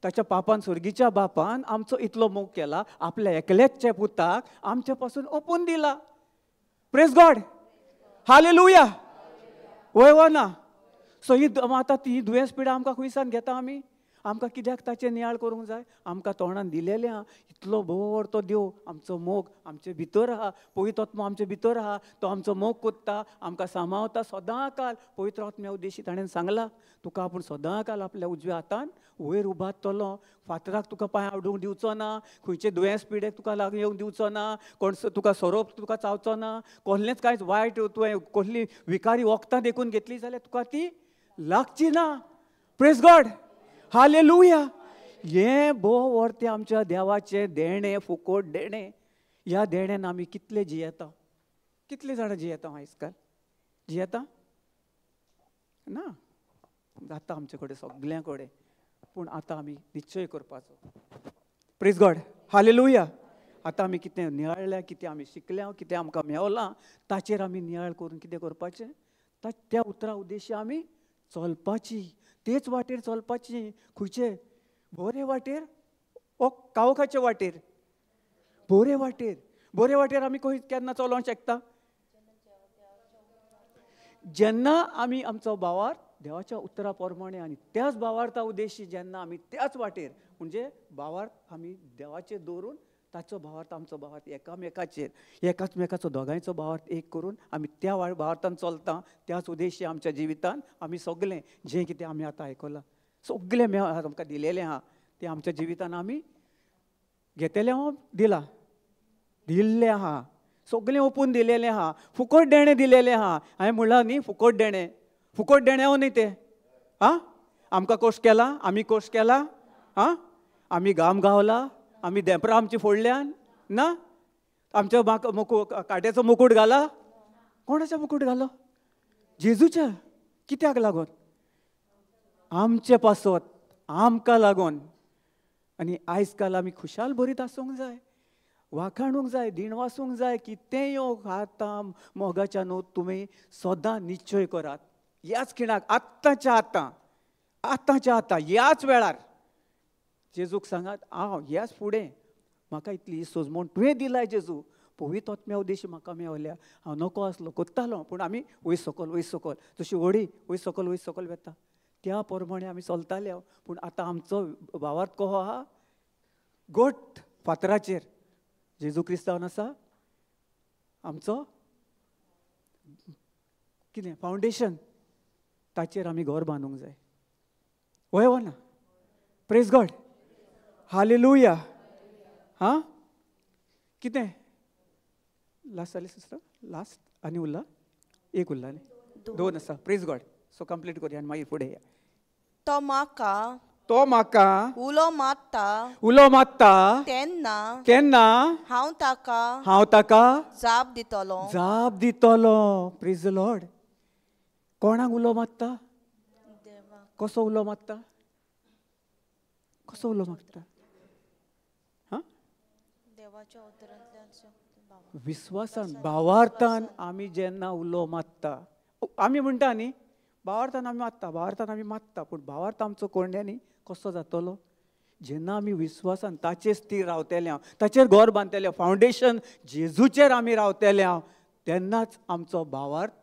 ताच्या पापान, स्वर्गीच्या बापान आमचो इतलो मोग केला, आपल्या एकल्याच्या पुताक आमचे पासून ओपून दिला. Praise God. Hallelujah. वय वो ना? सो ही आतां ती दुयेंस पिडा आमकां खंयसान घेता आमी? आमकां कित्याक ताचें नियाळ करूंक जाय? आमकां तोंडान दिलेलें आहा, इतलो बरो तो देव आमचो मोग आमचे भितर आहा, पवित्र आत्मो आमचे भितर आहा, तो आमचो मोग कोत्ता, आमकां सांबाळता सदां काल. पवित्र आत्म्या उद्देशी ताणें सांगलां, तुका आपूण सदां काल आपल्या उजव्या हातान वयर उबारतलो, फातराक तुका पांय आवडूंक दिवचो ना, खंयचे दुयेंस पिडेक तुका लागून येवंक दिवचो ना, कोण तुका सोरोप तुका चावचो ना, कसलेंच कांयच वायट तुवें कसली विकारी वखदां देखून घेतली जाल्यार तुका ती लागची ना. Praise God. Hallelujah. हें भोव वर्तें आमच्या देवाचें देणें, फुकोट देणें. ह्या देण्यान आमी कितले जियेता, कितले जाणां जियेता आयज काल? जियेता ना, जाता आमचे कडेन सगळ्यां कडेन, पूण आतां आमी निश्चय करपाचो. Praise God. Hallelujah. आतां आमी कितें नियाळ्ळ्या, कितें आमी शिकल्या, कितें आमकां मेवलां, ताचेर आमी नियाळ करून कितें करपाचें, त्या उतरा उद्देशी आमी चलपाची, तेच वाटेर चलपाची. खंयचे बरे वाटेर ओ कावखाचे वाटेर, बरे वाटेर, बरे वाटेर आमी खंय केन्ना चलोवंक शकता? जेन्ना आमी आमचो भावार्थ देवाच्या उतरा प्रमाणे आनी त्याच भावार्था उद्देशी जेन्ना आमी त्याच वाटेर, म्हणजे भावार्थ आमी देवाचेर दवरून ताचो भावार्थ आमचो भावार्थ एकामेकाचेर, एकामेकाचो दोगांयचो भावार्थ एक करून आमी त्या भावार्थान चलता, त्याच उद्देशी आमच्या जिवितान आमी सगळें जें कितें आमी आतां आयकलां सगळें आमकां दिलेलें आहा तें आमच्या जिवितान आमी घेतलें हांव दिलां दिल्लें आहा, सगळें ओपून दिलेलें आहा, फुकट देणें दिलेलें आहा. हांवें म्हणलां न्ही फुकट देणें, फुकट देणें हो न्ही तें. आं, आमकां कोश केला, आमी कोश केला, आं, आमी घाम गावला, आमी धेंपरां आमची फोडल्यान ना, आमच्या काट्याचो मुकूट घाला. कोणाचो मुकूट घालो? जेजूच्या. कित्याक लागून? आमचे पासत, आमकां लागून. आनी आयज काल आमी खुशाल भरीत आसूंक जाय, वाखाणूंक जाय, दिणवासूंक जाय. कितेंय यो आतां मोगाच्या न्हू तुमी सदां निश्चय करात, ह्याच खिणाक, आत्तांच्या आतां, आत्तांच्या आतां, ह्याच वेळार जेजूक सांगात, हांव ह्याच फुडें म्हाका इतली सोजमण तुवें दिलाय जेजू, पवित्र आत्म्या उद्देशी म्हाका मेवल्या. हांव नको आसलो, कोत्तालो, पूण आमी वयर सकल वयर सकल जशी व्हडी वयर सकल वयर सकल वता त्या प्रमाणे आमी चलताले. पूण आतां आमचो भावार्थ कहो आहा गोट फातराचेर जेजू क्रिस्तांव आसा आमचो कितें फावंडेशन, ताचेर आमी घर बांदूंक जाय. वय वो ना? Praise God, hallelujah. हां, कितें लास्ट जालें सिस्टर? लास्ट आनी उरला एक, उरला न्ही, दोन आसा. प्रेज गॉड. सो कंप्लीट करुया आनी मागीर फुडें या. तो म्हाका, तो म्हाका उलो मारता, उलो मारता तेन्ना, तेन्ना हांव ताका, हांव ताका जाप दितलो, जाप दितलो. Praise the Lord. कोणाक उलो मारता? कसो उलो मारता? कसो उलो मारता? हां, विस्वासान, भावार्थान आमी जेन्ना उलो मारता, आमी म्हणटा न्ही भावार्थान आमी मारता, भावार्थान आमी मारता, पूण भावार्थ आमचो कोंड्यांनी कसो जातलो? जेन्ना आमी विस्वासान ताचेर स्थीर रावतले हांव, ताचेर घर बांदतले, फावंडेशन जेजूचेर आमी रावतले हांव, तेन्नाच आमचो भावार्थ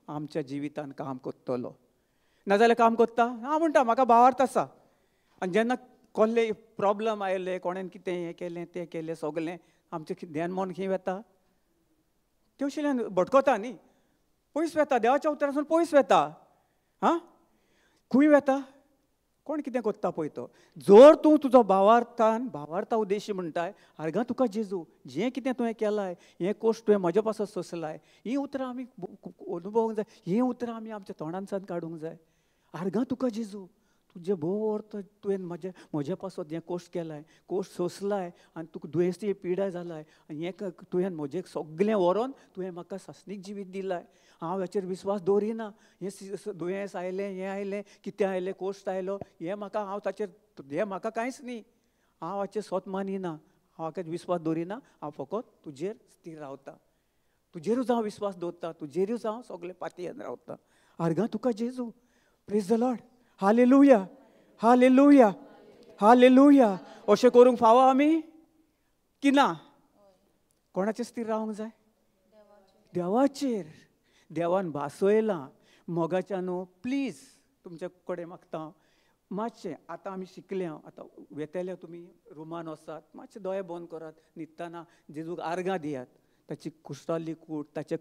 आमच्या जिवितान काम करतलो. नाजाल्यार काम करता, हांव म्हणटा म्हाका भावार्थ आसा, आनी जेन्ना कसले प्रोब्लम आयले, कोणेन कितें हें केलें तें केलें, सगलें आमचें ध्यान मन खंय वता? तेवशिल्यान भटकता न्ही, पयस वता, देवाच्या उतरासून पयस वता. हां, खंय वता? कोण कितें करता पळय तो. जर तूं तुजो भावार्थान, भावार्था उद्देशी म्हणटाय, आर्गां तुका जेजू, जें कितें तुवें केलाय, हें कोश्ट तुवें म्हज्या पासत सोंसलाय, हीं उतरां आमी अनुभवूंक जाय, हीं उतरां आमी आमच्या तोंडांतल्यान काडूंक जाय. आर्गां तुका जेजू, तुजें भोव अर्थ तुवें म्हज्या म्हज्या पासत हें कोश्ट केलाय, कोश्ट सोंसलाय, आनी तुका दुयेंसी पिडाय जालाय, आनी हें तुवें म्हजें सगळें व्हरोन तुवें म्हाका सासणीक जिवीत दिलाय. हांव हाचेर विस्वास दवरिना, हें दुयेंस आयलें, हें आयलें, कितें आयलें, कोश्ट आयलो, हें म्हाका, हांव ताचेर, हें म्हाका कांयच न्ही, हांव हाचेर स्वत मानिना, हांव हाका विस्वास दवरिना, हांव फकत तुजेर स्थीर रावता, तुजेरूच हांव विस्वास दवरता, तुजेरूच हांव सगळें पातयेन रावता. आर्गां तुका जेजू. Praise the Lord. Hallelujah, hallelujah, hallelujah. अशें करूंक फावो आमी की ना? कोणाचेर स्थीर रावंक जाय? देवाचेर. देवान भासयलां मोगाच्या न्हू. प्लीज तुमच्या कडेन मागता हांव, मातशें आतां आमी शिकले, आतां वेतले तुमी रुमान वचात, मातशें दोळे बंद करात, न्हिदतना जेजूक आर्गां दियात, ताची कुश्ताली कूट, ताचें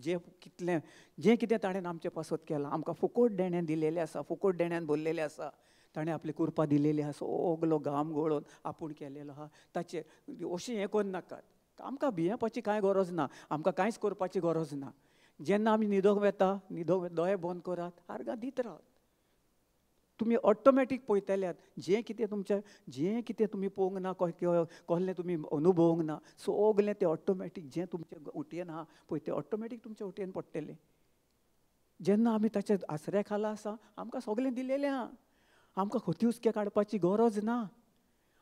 जें कितलें जें कितें ताणें आमचें पासत केलां, आमकां फुकट देणें दिलेलें आसा, फुकट देण्यान भरलेलें आसा, ताणें आपली कृपा दिलेली आसा, सगलो घाम गळोवन आपूण केलेलो आहा. ताचेर अशें हें करनाकात. आमकां भियेवपाची कांय गरज ना, आमकां कांयच करपाची गरज ना. जेन्ना आमी न्हिदोंक वेता, न्हिदोंक दोळे बंद करात, आर्गां दीत रावात, तुमी ऑटोमॅटीक पळयतल्यात जें कितें तुमचें, जें कितें तुमी पळोवंक ना, कसलें तुमी अनुभवूंक ना, सगलें तें ऑटोमॅटीक जें तुमचे उटयेन आहा पळय तें ऑटोमॅटीक तुमच्या उटयेन पडटलें. जेन्ना आमी ताच्या आसऱ्या खाला आसा, आमकां सगलें दिलेलें आहा, आमकां खंय हुस्के काडपाची गरज ना,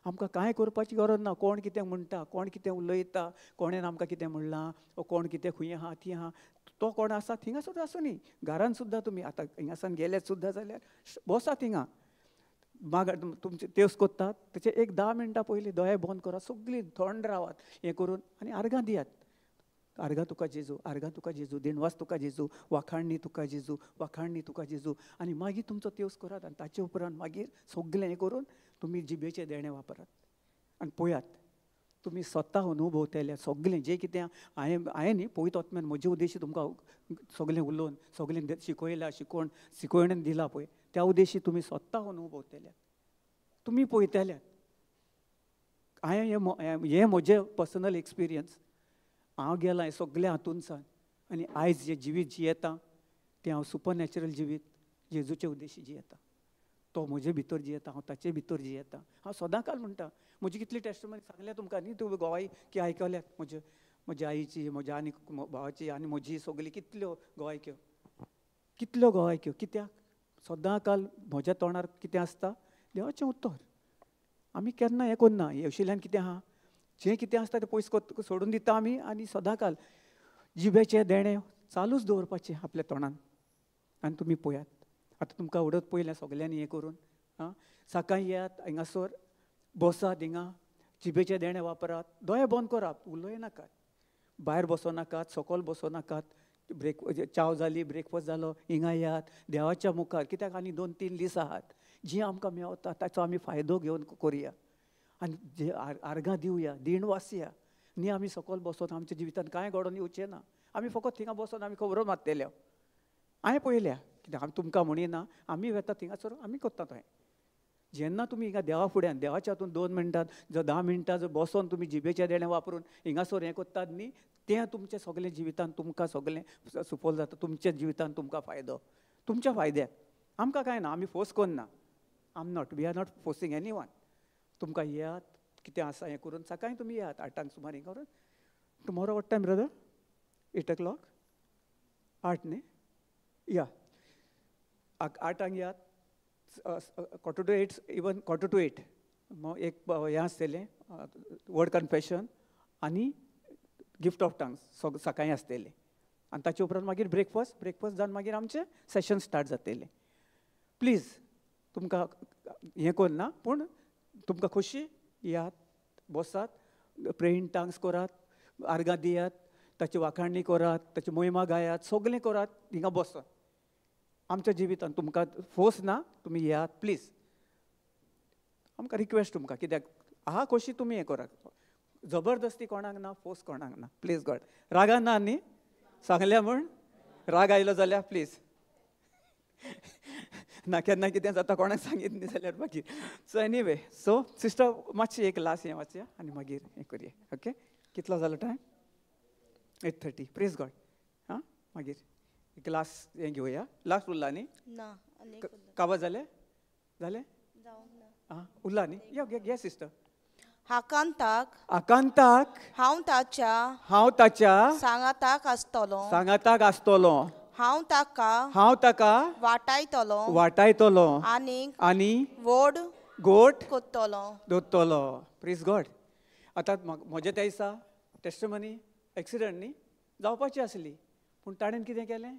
आमकां कांय करपाची गरज ना. कोण कितें म्हणटा, कोण कितें उलयता, कोणेन आमकां कितें म्हणलां, कोण कितें खंय आहा थंय आहा, तो कोण आसा थिंगा सुद्दां आसूं न्ही. घरान सुद्दां तुमी आतां हिंगासान गेले सुद्दां जाल्यार बसात थिंगा, माग तुमचे तेवस कोत्तात तेचे एक 10 मिनटां पयलीं दोळे बंद करात, सगळीं थंड रावात हें करून आनी आर्गां दियात. आर्गां तुका जेजू, आर्गां तुका जेजू, देणवास तुका जेजू, वाखाणणी तुका जेजू, वाखाणणी तुका जेजू. आनी मागीर तुमचो तेवस करात आनी ताचे उपरांत मागीर सगळें हें करून तुमी जिबेचें देणें वापरात आनी पळयात तुमी स्वता अनुभवतले सगळें जें कितें हांवें हांवें न्ही पवित्र आत्म्यान म्हजे उद्देशी तुमकां सगळें उलोवन सगळें शिकयलां, शिकवणेन दिलां पळय, त्या उद्देशी तुमी स्वता अनुभवतले, तुमी पळयतले. हांवें हें म्हजें पर्सनल एक्सपिरियन्स. हांव गेलां हें सगळें हातूंतसान आनी आयज जें जिवीत जियेता तें हांव सुपर नॅचरल जिवीत जेजूचे उद्देशी जियेता. तो म्हजे भितर जियेता, हांव ताचे भितर जियेता. हांव सदां काल म्हणटा, म्हजी कितली टेस्टमनी सांगल्या तुमकां न्ही, तुवें गोवाय की आयकल्यात म्हजे म्हज्या आईची, म्हज्या आनी भावाची आनी म्हजी सगळी कितल्यो गोवायक्यो, कितल्यो गोवायक्यो. कित्याक सदां काल म्हज्या तोंडार कितें आसता? देवाचें उत्तर. आमी केन्ना हें करना, येवशिल्यान कितें आहा जें कितें आसता तें पयस सोडून दिता आमी. आनी सदां काल जिबेचें देणें चालूच दवरपाचें आपल्या तोंडान. आनी तुमी पळयात आतां तुमकां उडत पयलें सगल्यांनी हें करून आं सकाळीं येयात हिंगासर बसात, हिंगा जिबेचें देणें वापरात, दोळे बंद करात, उलोय नाकात, भायर बसो नाकात, सकयल बसो नाकात. ब्रेक चाव जाली, ब्रेकफास्ट जालो, हिंगा येयात देवाच्या मुखार. कित्याक आनी 2-3 दीस आहात जी आमकां मेवता ताचो आमी फायदो घेवन करुया आनी जे आर्गां दिवया, दीण वासया. न्ही आमी सकयल बसोन आमच्या जिवितान कांय घडोवन येवचें ना. आमी फकत थिंगा बसोन आमी खबरो मारतल्यो. हांवें पळयल्या, कित्याक आमी तुमकां म्हणिना, आमी वेता थिंगासर आमी करता थंय. जेन्ना तुमी हिंगा देवा फुड्यान देवाच्या हातून 2 मिनटां जर 10 मिनटां जर बसोन तुमी जिबेचें देणें वापरून हिंगासर हें करतात न्ही, तें तुमच्या सगळें जिवितान तुमकां सगळें सुफल जाता. तुमच्या जिवितान तुमकां फायदो, तुमच्या फायद्याक. आमकां कांय ना, आमी फोर्स करना. आम not, we are not forcing any one. तुमकां येयात कितें आसा हें करून सकाळीं तुमी येयात 8 सुमार हें करून. Tomorrow what time brother? 8 o'clock? 8 न्ही? या 8 येयात, 7:45, इवन 7:45 एक हें आसतलें वर्ड कन्फेशन आनी गिफ्ट ऑफ टंग्स सकाळीं आसतलें. आनी ताचे उपरांत मागीर ब्रेकफास्ट, ब्रेकफास्ट जावन मागीर आमचें सेशन स्टार्ट जातलें. प्लीज तुमकां हें करना पूण तुमकां खोशी येयात, बसात, प्रेइंग टंग्स करात, आर्गां दियात, ताची वाखाणणी करात, ताची मोहिमा गायात, सगळें करात हिंगा बसत. आमच्या जिवितान तुमकां फोर्स ना, तुमी येयात प्लीज. आमकां रिक्वेस्ट तुमकां, कित्याक आहा खोशी तुमी हें करात, जबरदस्ती कोणाक ना, फोर्स कोणाक ना. प्लीज गॉड रागान ना न्ही सांगल्या म्हूण राग आयलो जाल्यार प्लीज ना, केन्ना कितें जाता कोणाक सांगीत न्ही जाल्यार मागीर. सो एनीवे, सो सिस्टर मातशी एक लास्ट हें वाचया आनी मागीर हें करुया. ओके, कितलो जालो टायम? 8:30. Praise God. आं मागीर एक लास्ट हें घेवया. लास्ट उरला न्ही? ना, काबार जालें? जालें? आं उरला न्ही? यो घे सिस्टर. आकांताक, आकांताक हांव ताच्या, हांव ताच्या सांगाताक आसतलो, सांगाताक आसतलो, हांव ताका, हांव ताका वाटायतलो, वाटायतलो आनी आनी व्हड गोट कोत्तलो, दोत्तलो. प्रेज गॉड. आतां म्हज्या त्या दिसा टेस्टमनी एक्सिडंट न्ही जावपाची आसली, पूण ताणें कितें केलें?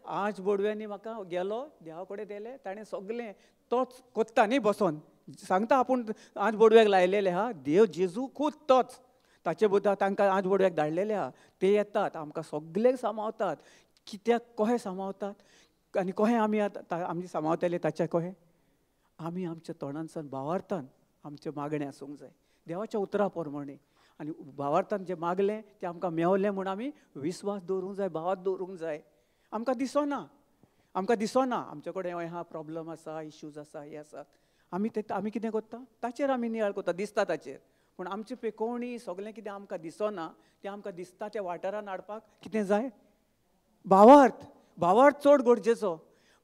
आज बोडव्यांनी म्हाका गेलो देवा कडेन गेले, ताणें सगळें तोच कोत्ता न्ही बसोन सांगता आपूण आज बोडव्याक लायलेले आहा, देव जेजू खूद तोच ताचे बद्दल तांकां आज बोडव्याक धाडलेले आहा. ते येतात आमकां सगळे सांबाळतात. कित्याक कशें सांबाळतात आनी कशें आमी आतां आमी सांबाळतले ताच्या कशें आमी आमच्या तोंडांतल्यान भावार्थान आमचें मागणें आसूंक जाय देवाच्या उतरा प्रमाणे. आनी भावार्थान जें मागलें तें आमकां मेवलें म्हूण आमी विस्वास दवरूंक जाय, भावार्थ दवरूंक जाय. आमकां दिसना, आमकां दिसना आमचे कडेन आहा प्रॉब्लम आसा, इश्यूज आसा, हे आसा, आमी ते आमी कितें करता ताचेर आमी नियाळ करता, दिसता ताचेर. पूण आमची पेकोवणी सगळें कितें आमकां दिसना तें आमकां दिसता त्या वाठारान हाडपाक कितें जाय? भावार्थ. भावार्थ चड गरजेचो.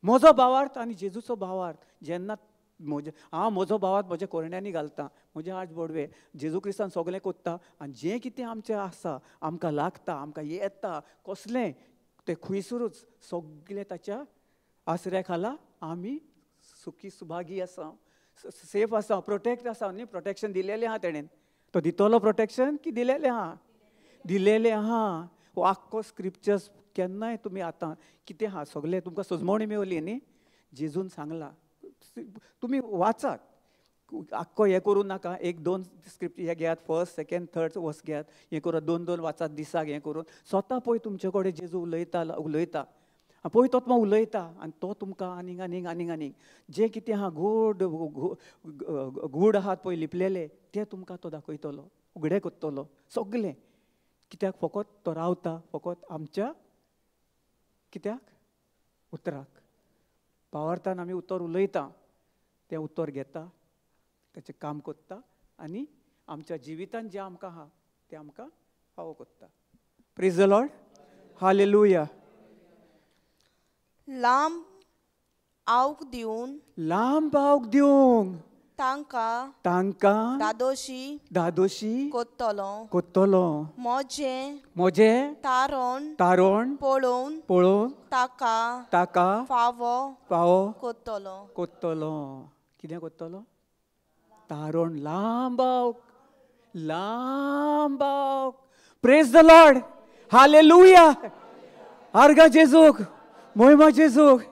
म्हजो भावार्थ आनी जेजूचो भावार्थ. जेन्ना म्हजे हांव म्हजो भावार्थ म्हज्या कोरण्यांनी घालता, म्हजे आज बोडवे जेजू क्रिस्तान सगळें कोत्ता आनी जें कितें आमचें आसा आमकां लागता, आमकां येता कसलें तें खुयसरूच सगळें ताच्या आसऱ्या खाला आमी सुखी सुभागी आसा, सेफ आसा, प्रोटेक्ट आसा न्ही. प्रोटेक्शन दिलेलें आहा तेणेन, तो दितलो प्रोटेक्शन की दिलेलें आहा, दिलेलें आहा. हो आख्खो स्क्रिप्चर्स केन्नाय तुमी आतां कितें आहा सगळें तुमकां सजमवणी मेवली न्ही. जेजून सांगलां तुमी वाचात, आख्खो हें करूं नाका, एक दोन स्क्रिप्ट हे घेयात, फर्स्ट सेकेंड थर्ड वर्स घेयात, हें करून दोन दोन वाचात दिसाक, हें करून स्वता पळय तुमचे कडेन जेजू उलयता उलयता पळय तो तुमकां उलयता आनी तो तुमकां आनीक आनीक आनीक आनीक जें कितें आहा गोड गूड आहात पळय लिपलेले ते तुमकां तो दाखयतलो, उगडे करतलो सगलें. कित्याक फकत तो रावता फकत आमच्या कित्याक उतराक. भावार्थान आमी उतर उलयता, तें उतर घेता, ताचें काम करता आनी आमच्या जिवितान जें आमकां आहा तें आमकां फावो करता. Praise the Lord, hallelujah. लांब आवक दिवन, लांब आवक दिवंक तांकां तांकां धादोशी धादोशी कोत्तलो कोत्तलो, म्हजें म्हजें तारण तारण पळोवन पळोवन ताका ताका फावो फावो कोत्तलो कोत्तलो. कितें कोत्तलो? तारण लांब आवक, लांब आवक. Praise the Lord, hallelujah. आर्गा जेजूक, मोहिमा जेजूक.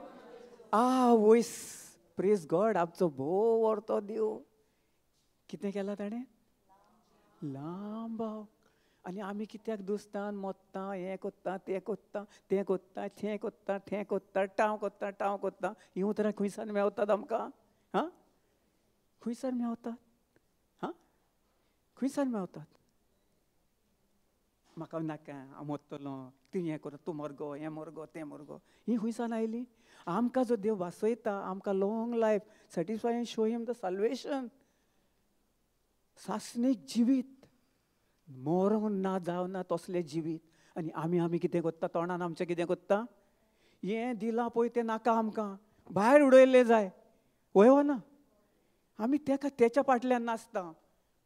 आ वयस, प्रेज गॉड. आमचो भोव व्हडलो देव. कितें केलां ताणें? लांब आवक. आनी आमी कित्याक दुसतान मोत्ता, हें कोत्ता तें कोत्ता तें कोत्ता थें कोत्ता थें कोत्ता, टांव कोत्ता टांव कोत्ता. हीं उतरां खंयसान मेवतात आमकां? हां, खंयसान मेवतात? हां, खंयसान मेवतात? म्हाका नाका, हांव मोत्तलो, तूं हें कर, तूं मरगो, हें मरगो, तें मरगो. ही खंयसान आयली? आमकां जो देव वासयता, आमकां long life satisfy and show him the salvation. सासणीक जिवीत, मरोंक ना जावना तसलें जिवीत. आनी आमी आमी कितें कोत्ता? तोंडान आमचें कितें कोत्ता? हें दिलां पळय तें नाका आमकां, भायर उडयल्लें जाय. वय वो ना? आमी तेका तेच्या फाटल्यान नासता,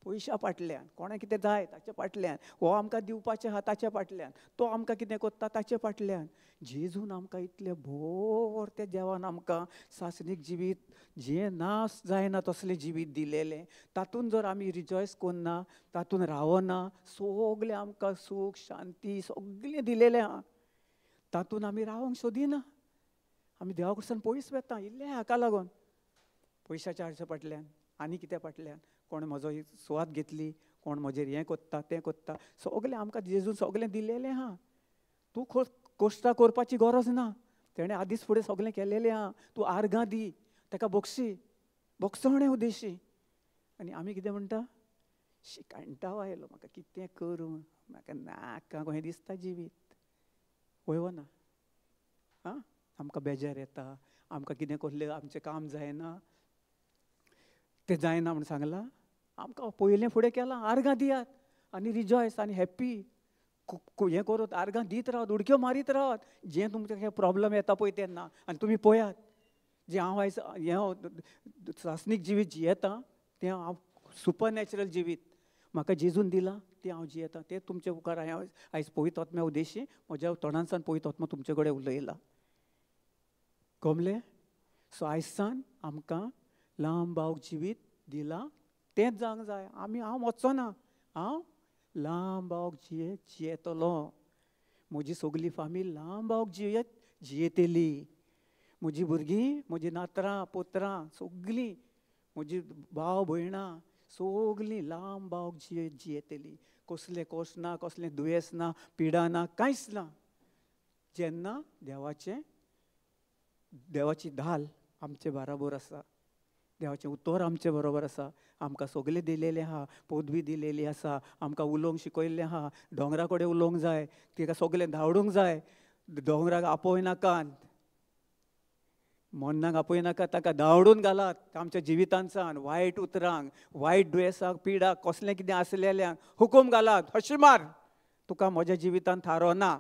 पयशा फाटल्यान, कोणा कितें जाय ताच्या फाटल्यान, हो आमकां दिवपाचें आहा ताच्या फाटल्यान, तो आमकां कितें कोत्ता ताच्या फाटल्यान. जेजून आमकां इतलें भोव व्हडलें देवान आमकां सासणीक जिवीत जें ना जायना तसलें जिवीत दिलेलें. तातूंत जर आमी रिजॉयस करना, तातूंत रावना, सगलें आमकां सूख शांती सगलें दिलेलें आहा, तातूंत आमी रावंक सोदिना. आमी देवा कडल्यान पयस वता इल्लें हाका लागून, पयशाच्या आडच्या फाटल्यान आनी कित्या फाटल्यान, कोण म्हजो सुवात घेतली, कोण म्हजेर हें कोत्ता तें कोत्ता. सगलें आमकां जेजून सगलें दिलेलें आहा. तूं कोश्टां करपाची गरज ना, तेणें आदींच फुडें सगलें केलेलें आहा. तूं आर्गां दी, ताका बोक्षी बोक्षणे उदेशी. आनी आमी कितें म्हणटा? शी, कंटाळो आयलो म्हाका, कितें करूं, म्हाका नाका कशें दिसता जिवीत. वय वो ना? आं, आमकां बेजार येता, आमकां कितें कसलें आमचें काम जायना, तें जायना म्हूण सांगलां. आमकां पयलें फुडें केलां, आर्गां दियात आनी रिजॉयस आनी हॅप्पी हें करूत, आर्गां दीत रावात, उडक्यो मारीत रावात. जें तुमकां प्रॉब्लम येता पळय तेन्ना आनी तुमी पळयात, जें हांव आयज हें सासणीक जिवीत जियेतां तें हांव सुपर नॅचरल जिवीत म्हाका जेजून दिलां, तें हांव जियेतां. तें तुमचे मुखार हांव आयज पवित्र आत्म्या उद्देशी म्हज्या तोंडांसान पवित्र आत्मा तुमचे कडेन उलयला. गमलें? सो आयजसान आमकां लांब आवक जिवीत दिलां, तेंच जावंक जाय. आमी हांव वचचो ना, हांव लांब आवक जियेतलो. म्हजी सगली फामील लांब आवक जियेतली. म्हजी भुरगीं, म्हजी नातरां पोत्रां सगलीं, म्हजी भाव भयणां सगलीं लांब आवक जियेतली. कसलें कोश ना, कसलें दुयेंस ना, पिडा ना, कांयच ना. जेन्ना देवाचें देवाची धाल आमचे बराबर आसा, देवाचें उतर आमचे बरोबर आसा, आमकां सगलें दिलेलें आहा, पदवी दिलेली आसा, आमकां उलोवंक शिकयल्लें आहा. दोंगरा कडेन उलोवंक जाय, तिका सगलें धांवडूंक जाय, दोंगराक आपोयनाकात, मन्नाक आपोयनाका, ताका धांवडून घालात आमच्या जिवितांसान. वायट उतरांक, वायट दुयेंसाक, पिडाक, कसलें कितें आसलेल्यांक हुकूम घालात, हशी मार, तुका म्हज्या जिवितान थारो ना.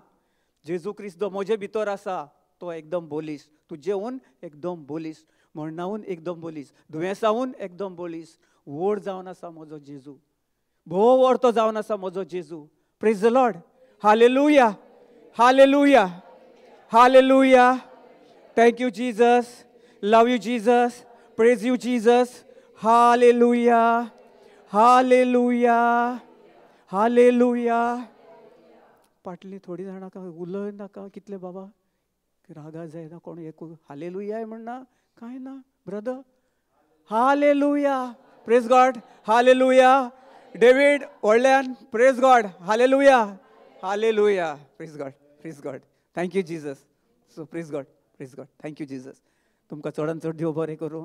जेजू क्रिस्त जो म्हजे भितर आसा तो एकदम बोलीस, तुजेहून एकदम बोलीस, मरणाहून एकदम बोलीस, दुयेंसाहून एकदम बोलीस. व्हड जावन आसा म्हजो जेजू, भोव व्हड तो जावन आसा म्हजो जेजू. Praise the Lord, hallelujah, hallelujah, hallelujah. Thank you Jesus, love you Jesus, praise you Jesus. Hallelujah, hallelujah, hallelujah. पाटली थोडी जाणां नाका उलय नाका, कितले बाबा रागा जायना कोण एक हालेलुया म्हणना कांय ना. Brother, Hallelujah, praise God, hallelujah. David व्हडल्यान praise God, hallelujah, hallelujah, praise God, praise God, thank you Jesus. So praise God, praise God, thank you Jesus. तुमकां चडान चड देव बरें करूं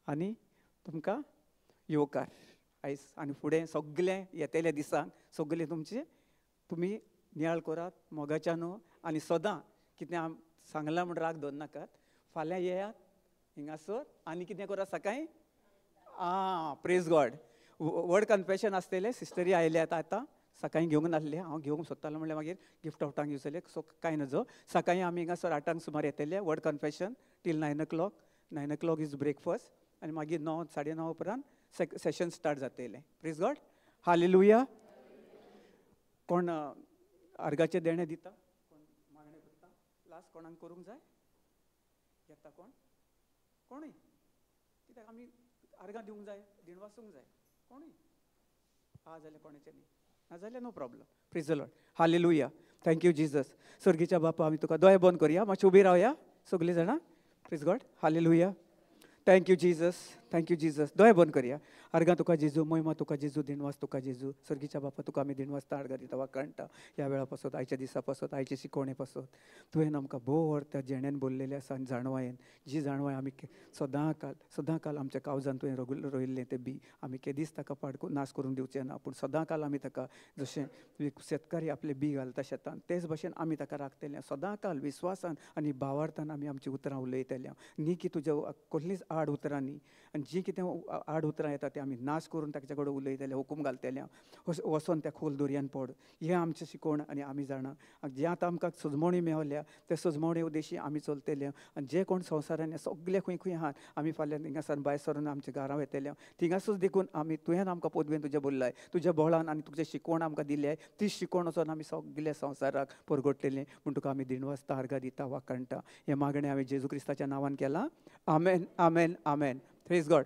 आनी तुमकां येवकार आयज आनी फुडें सगलें येतल्या दिसांक सगलें तुमचें तुमी नियाळ करात मोगाच्या न्हू आनी सदां कितें आम सांगलां म्हूण राग दवरनाकात. फाल्यां येयात हिंगासर आनी कितें करात सकाळीं. आं, प्रेज गॉड. व्हड कन्फेशन आसतलें. सिस्टरी आयल्यात आतां, सकाळीं घेवंक नासलें, हांव घेवंक सोदतालो म्हणल्यार मागीर गिफ्ट आवटांक घेवचेलें, सो कांय नजो. सकाळीं आमी हिंगासर 8 सुमार येतले. व्हड confession till 9 o'clock. 9 o'clock is breakfast आनी मागीर 9 9:30 उपरांत सेशन स्टार्ट जातलें. Praise God, hallelujah. कोण अर्गाचें देणें दिता, कोण मागणें करता, लास्ट कोणाक करूंक जाय येता, कोण कोणूय, कित्याक आमी अर्गां दिवंक जाय, दिण वासूंक जाय, कोणूय हा जाल्यार कोणाचें न्ही, ना जाल्यार no problem. Praise the Lord, hallelujah, thank you Jesus. सर्गीच्या बापा आमी तुका दोळे बंद करुया, मातशें उबी रावया सगळीं जाणां. Praise God, hallelujah, thank you Jesus, thank you Jesus. दोळे बंद करुया. अर्गां तुका जेजू, महिमा तुका जेजू, दिणवास तुका जेजू. सर्गीच्या बापा तुका आमी दिणवासता, अर्गां दिता, वाखाणटा. ह्या वेळा पासत, आयच्या दिसा पासत, आयचे शिकवणे पासत तुवें आमकां भोव अर्थ जेणेन बोल्लेलें आसा आनी जाणवायेन, जी जाणवाय आमी सदां काल सदां काल आमच्या कावजान तुवें रोयिल्लें तें बी आमी केदीच ताका पाड नाश करूंक दिवचें ना, पूण सदां काल आमी ताका जशें शेतकारी आपलें बी घालता शेतान तेच भशेन आमी ताका राखतले. सदां काल विस्वासान आनी भावार्थान आमी आमचीं उतरां उलयतले, न्ही की तुज्या कसलीच आड उतरां न्ही, आनी जीं कितें आड उतरां येता तें आमी नाश करून ताच्या कडेन उलयतले, हुकूम घालतले, वचोन त्या खोल दर्यान पड. हें आमचें शिकवण आनी आमी जाणा जें आतां आमकां सजमवणी मेवल्या ते सजमवणे उद्देशी आमी चलतले. आनी जे कोण संवसारान सगळे खंय खंय आहात, आमी फाल्यां थिंगासान भायर सरून आमच्या घरां वयतले, थिंगासूच देखून आमी तुवें आमकां पदवेन तुजें बोल्लाय, तुज्या बळान आनी तुजें शिकवण आमकां दिल्याय, ती शिकवण वचोन आमी सगल्या संवसाराक परगटलेलें म्हूण तुका आमी दिणवासता, अर्गां दिता, वाखाणटा. हें मागणें हांवें जेजू क्रिस्ताच्या नांवान केलां. आमेन, आमेन, आमेन. Praise God.